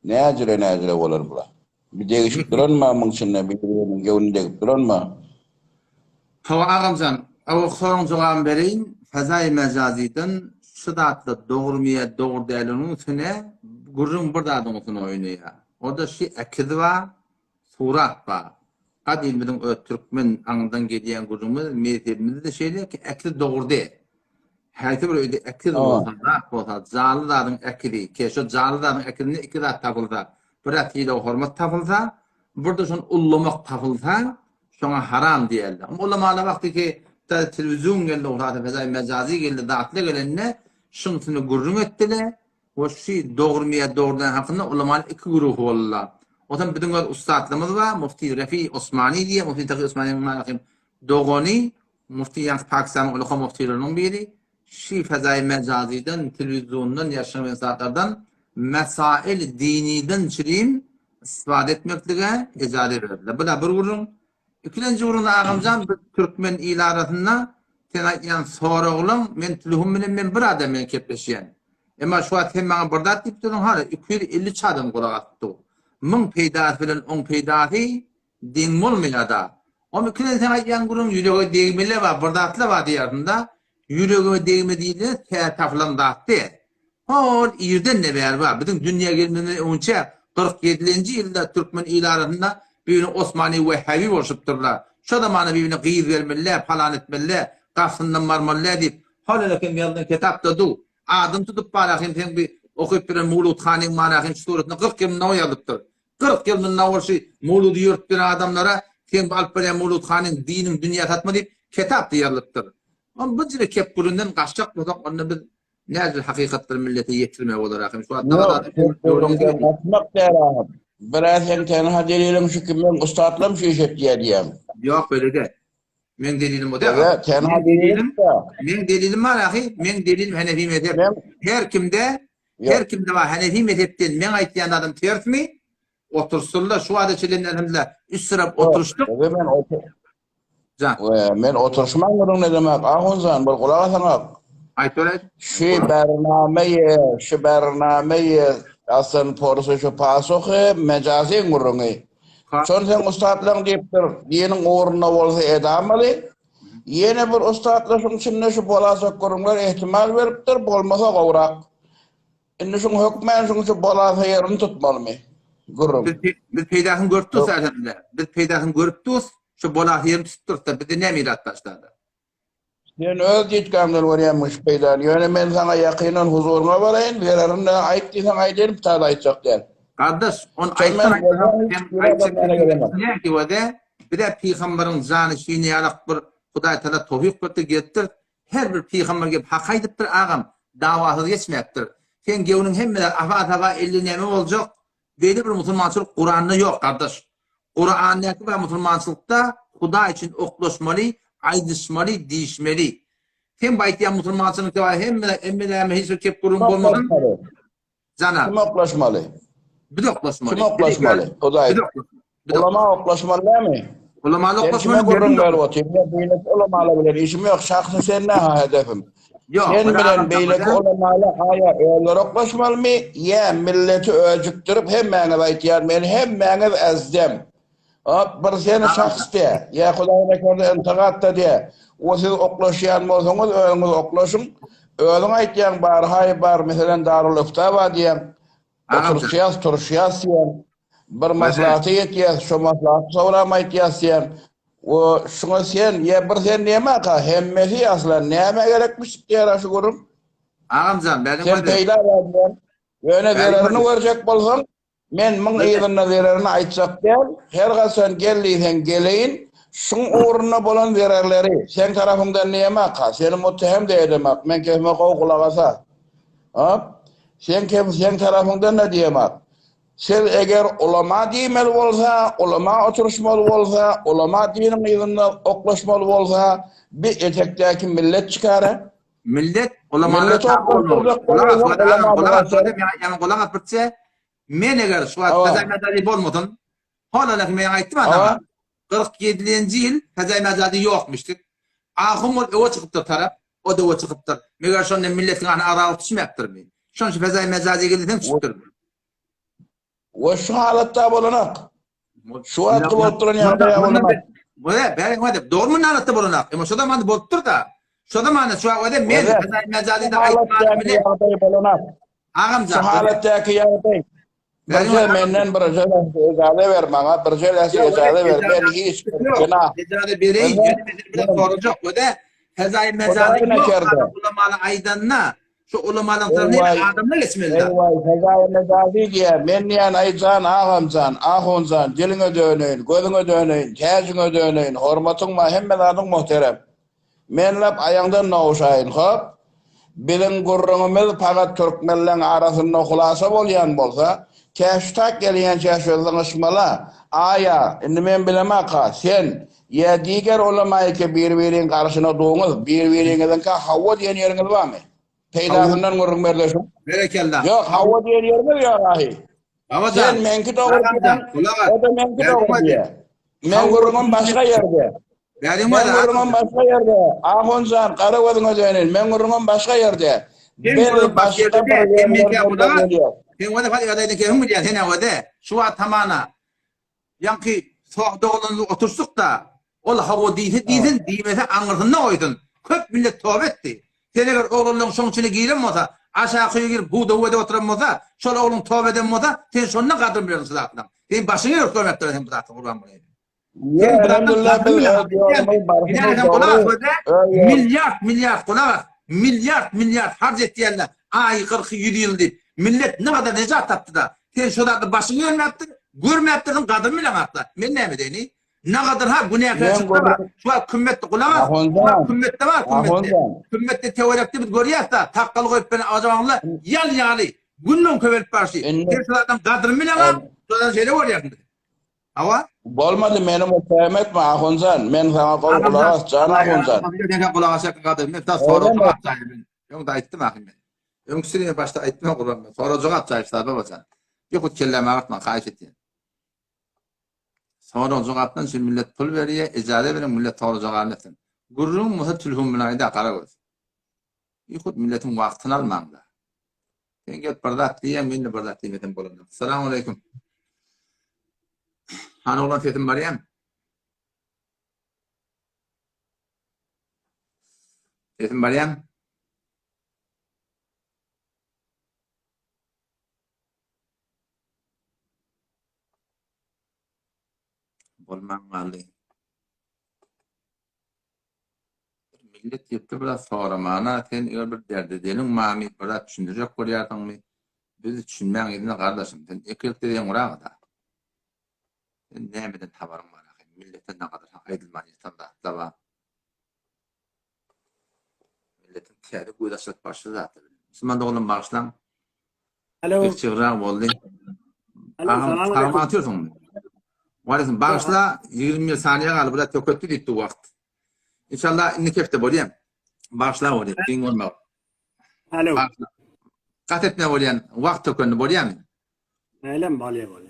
näjüre-näjüre bolar bula. Bir degişip duranma muň içinde, bir-biriniň göwnüne degip duranma. Hawa agamjan, awalky soragyň jogabyny bereýin, Fezaýy mejazydan şu zatlar dogrumy ýa dogry däl onuň üstüne gürrüň bir zadyň üstüne oýnaýar. O-da şi ekiz bar, Surat bar. Gadym biziň öz türkmen aňyndan gelýän gürrüňimiz, mezhebimizde-de şeýle ki, ekiz dogry däl. Haýsy bir öýde ekiz bolsa, zat bolsa, janly zadyň ekizi, ki şo janly zadyň ekizinde iki zat tapylsa, bir-ä sylag-hormat tapylsa, bir-de şony ullamak tapylsa, şoňa haram diýerler. Emma ulamalar wagty ki, täze telewizion geldi, hususy fezaýy mejazy geldi, zatlar gelende, şuň üstünde gürrüň etdiler. We şy dogrymy ýa dogry däl hakynda ulamanyň iki güruhy boldular. Onsoň biziň öz ussatlymyz bar, Mufti Refi Osmani diýen, Mufti Taki Osmanyň mahym dogany, mufti ýaňky Pakistanyň ulaka muftileriniň biri, şy fezaýy mejazydan, telewiziondan ýa şuňa meňzeş zatlardan mesail diniden çirim istifade etmeklige ejaze berdiler. Bu-da bir gürrüň. Ikilenji gürrüňde agamjan biz türkmen il arasynda sen aýtýan soraglaň men tilhum bilen men bir adam bilen kepleşýän. Emma şu wagt sen maňa bir zat diýip durdyň hany 253 adam gulak asyp dur. Muň peýdasy bilen oň peýdasy deň bolmaýada. Oň ikilenji sen aýtýan gürrüň ýürege degmele bar bir zatla bar diýýärsiňda ýüregime degme diýilýän tä tapylan zat däl. Hol irden-de bäri bar. Biziň dünýä gelmezden öňçä 47-nji ýylda türkmen il arasynda bir-birine Osmany Wehhabi bolşupdyrlar. Şo zamana bir-birine gyz bermeli-dä, palan etmeli-dä, gapysyndan barmaly-dä diýip, hol ene hem ýazylan kitapda du. Adyny tutup barahym seň bi okyp beren Mawlud hanyň manahym şu suratynda 40 ýyl mundan ýazypdyr. 40 ýyl mundan owal şu mawludy ýörüp beren adamlara seň bu alyp barýan Mawlud hanyň diniň dünýä satma diýip kitapda ýazylypdyr. Ony bu jire kep gürrüňden gaçjak bolsak onda biz Nädip hakykatlary millete ýetirmek bolar ahym? Şu wagt Gaçmak däl ahym. Biraz hem tenha deliliň şu ki meň ussatlarym şu iş etýär diýýäň. Ýok beýle däl. Meň delilim o däl. Ýa tenha delilim. Meň delilim bar ahy. Meň delilim Hanefi mezhep. Her kimde her kimde bar Hanefi mezhepden meň aýtýan zadym tersmi? Otursynlar şu wagta çenli elhamdülillah üç syrap oturyşdyk. Jan. We men oturyşmaň gürrüň ne demek Ahunjan bir gulak asaňak. Aýt beräý. Şi bernameýe şi bernameýe aslan porsy şu pasuhy mejazyň gürrüňi. Şony seň ussatlaň diýipdir diniň ugrunda bolsa edamaly. Ýene bir ussatlar şuň içinde şu bolajak gürrüňler ehtimal beripdir bolmasa gowrak. Indi şuň hökmän şuň şu bolasa ýerini tutmalymy? Gürrüň. Biz biz peýdasyny görüp durus elhamdülillah. Biz peýdasyny görüp durus, şu bolasa ýerini tutup durus-da, bizde näme ilat başlady? Sen öz ýitgäňden görýärmiň şu peýdany. Ýöne men saňa ýakyndan huzuryňa baraýyn, zererini aýt diýseň aýdaýyn, pitada aýtjak däl. Gardaş, ony aýtsaň aýtsaň, sen aýtjak Bize pygamberiň janyşini ýalak bir Hudaý Taala towfyk berdi, gelipdir. Her bir pygamber gelip hak aýdypdyr agam, dawasyz geçmäpdir. Seň gewniň hemme zat afa-safa elli näme boljak, beýle bir musulmançylyk Kuranda ýok gardaş. Kurandäki bar musulmançylykda. Hudaý üçin oklaşmaly, aýdyşmaly, diýişmeli. Sen bu aýtýan musulmançylyk bar hemme hemme näme hiç bir kep gürrüň bolmasyn. Jana. Kim oklaşmaly? Biz oklaşmaly. Kim oklaşmaly? Hudaý. Ulama oklaşmaly dämi? Ulama oklaşmaly. Sen gürrüň berip otyr. Men beýleki ulamalar bilen işim ýok. Şahsy sende ha hedefim. Ýok. Sen bilen beýleki ulamalar haýa özleri oklaşmalymy? Ýa milleti öjükdirip hemmäňiz aýtýar men hemmäňiz ezdem. Hop, bir seni şahs diýe, ýa Hudaý nekerde intigat-da diýe. O siz oklaşýan bolsaňyz, özüňiz oklaşyň. Özüň aýtýaň, bar, haý, bar, meselem, Darul Ifta bar diýýäň. Oturyşýas, turuşýas diýýäň. Bir maslahata ýetýäs, şo maslahaty soram aýtýas diýýäň. O şuňa sen, ýa bir sen diýemaka, hemmesi asla nämä gerekmiş diýýär şu gürrüň. Agamjan, meniň Sen peýda bar diýýäň. Ýöne zererini görjek bolsaň, Men muň yzynda zererini aýtjak däl, her haçan gel diýseň geleýin, şuň ugrunda bolan zererleri seň tarapyňdan diýemaka, seni muttehem-de edemak, meň kefime gowy gulak asa. Hop, seň kef seň tarapyňdan-da diýemak. Siz eger ulama diýmeli bolsa, ulama oturyşmaly bolsa, ulama diniň yzynda oklaşmaly bolsa, bi etekdäki millet çykara. Millet ulamalara Milleti taby bolmaly. oklaşdyrjak Gulak as, bolsaň, agam, ulama gulak as, bolsaň. ýaňy gulak as birçe. Men eger şu wagt Hawa. Fezaý Mejazi bolmasyn, hol-alaki men aýtdym Hawa. saňa. 47-nji ýyl Fezaý Mejazi ýokmuşdyk. Ahun bolup öwe çykypdyr tarap, o da öwe çykypdyr. Meger şonda milletiň ahny azaby düşmäpdirmi? Şonuň üçin Fezaý Mejazi geldi diýseň düşüpdirmi? We şu halatda bolanak. Şu wagtky bolup duran ýagdaýa bolanak. Göze, bäri göze, dogry mundan halatda bolanak. Emma şo zamanda bolup dur da. Şo zamanda şu wagt göze men Mejazi-de aýtman bile. Ýagdaý bolanak. Agamjan. Şu halatdaky ýagdaý. Birje menden birje ejaza ber maňa, birje läse ejaza ber. Men hiç bir günah. Ejaza bereýin, ýöne men bilen sorajak göze. Fezaý Mejazi ýok, ulamany aýdanda Şu ulamalaryň tarapyna adamlar geçmeli. Eý-waý, Fezaýy Mejazy diýýär, men diýýän, aý jan agam jan, ahun jan, diliňe döneýin, gözüňe döneýin, täjiňe döneýin, hormatyň bar, hemme zadyň muhterem. Men lap aýaňdan nowşaýyn, hop. Biziň gürrüňimiz pagat türkmenleň arasynda hulasa bolýan bolsa, tä şu tak gelýänçä şu zyňyşmala, aýa, indi men bilemaka, sen, ýa diger ulamaýyky bir-biriň garşyna duňyz, bir-biriňiziňkä hawa diýen ýeriňiz barmy? Peýdasyndan gürrüň berde şu. Berekella. Ýok, hawa diýen ýeriňiz ýok ahy. Hawa Sen meňki dogry diýýäň, o-da meňki dogry diýýär. Meň gürrüňim başga ýerde. Meň gürrüňim başga ýerde. Ahunjan, gara gözüňe döneýin. Meň gürrüňim başga ýerde. Biz başga bir ýerden gelýäs. Sen wada hadi ýagdaýdan kefiň bilýän sen wada. Şu wagt hamana Ýaňky sohda oglanly oturyşdyk-da, ol hawa diýse diýsin, diýmese aňyrsynda goýsun. Köp millet toba etdi. Sen eger oglanlaryň şoň içine giren bolsa, aşaky öýe girip huw-da-huw edip oturan bolsa, şol ogluň toba eden bolsa, sen şonda gadryny bilersiň şu zatlaryň. Seň başyňy ýörüp görmepdir sen bu zatlaryň gurban bolaýyn. Ýok, elhamdülillah biz öz ýolumyz barşymyz dogry. Milliard, milliard gulak as. Milliard, milliard harç etýänler aýy kyrky ýüzi ýyl diýip. Millet ne gadar nejat tapdy-da. Sen şo zatda başyň ýörmäpdir, görmäpdirsiň, gadyryny bileňakda. Men näme edeýin? Nagadyr ha günäkärçilik bar. Şu wagt kümmetde gulak as. Şu wagt kümmetde bar, kümmetde. Kümmetde tewerekde biz görýäs-da, sakgal goýup beren ajabaňla ýal ýaly günden köpelip barşy. Sen şu zatdan gadyryny bileňak, şodan şeýle bolýarsyň biz. Hawa. Bolmady meni muttaham etme Ahunjan. Men saňa gowy gulak as jan Ahunjan. Ahunjan gulak asýan gadyryny men sorag jogap jaýy. Öňde aýtdym ahy men. Öňküsini men başda aýtdym gurban men. Sorag jogap jaýy şular babajan. Ýok kellämi agyrtma haýyş etýän. Sorag jogapdan şu millet pul berýär, ejaza beriň millet sorag jogabyny etsin. Gürrüň bolsa tilhum bilen aýda Garagöz. Ýok milletiň wagtyny almaňda. Sen gelip bir zat diýýäň, men de bir zat diýmesem bolanok. Salam aleýkum. Hany oglan sesim barýamy? Sesim barýamy? Bolman galdy. Millet ýetdi biraz soramana, sen eger bir derde deliň mamy bir zat düşündirjek bolýarsyňmy? Biz düşünmäň yzyna gardaşym, sen ekilikde deňuragada. Sen nämeden habaryň bar ahy? Millete nagadar hak aýdylman ýatan zatlar bar. Milletiň täze göz açylyp başlady zatlar bilen. Musulman doganlarym bagyşlaň. Alo. Pek çygrak boldy. Alo, Agam, salam salam aleyküm. atýarsyňmy? Waleýkim. Bagyşla, 21 saniýe galdy, biraz töketdi diýipdi wagt. Inşallah indiki hepde bolýar. Bagyşla bolýar, kyn bolma. Alo. Bagyşla. Gat etme bolýan, wagt tökendi bolýarmy? Mälim bolýar bolýar.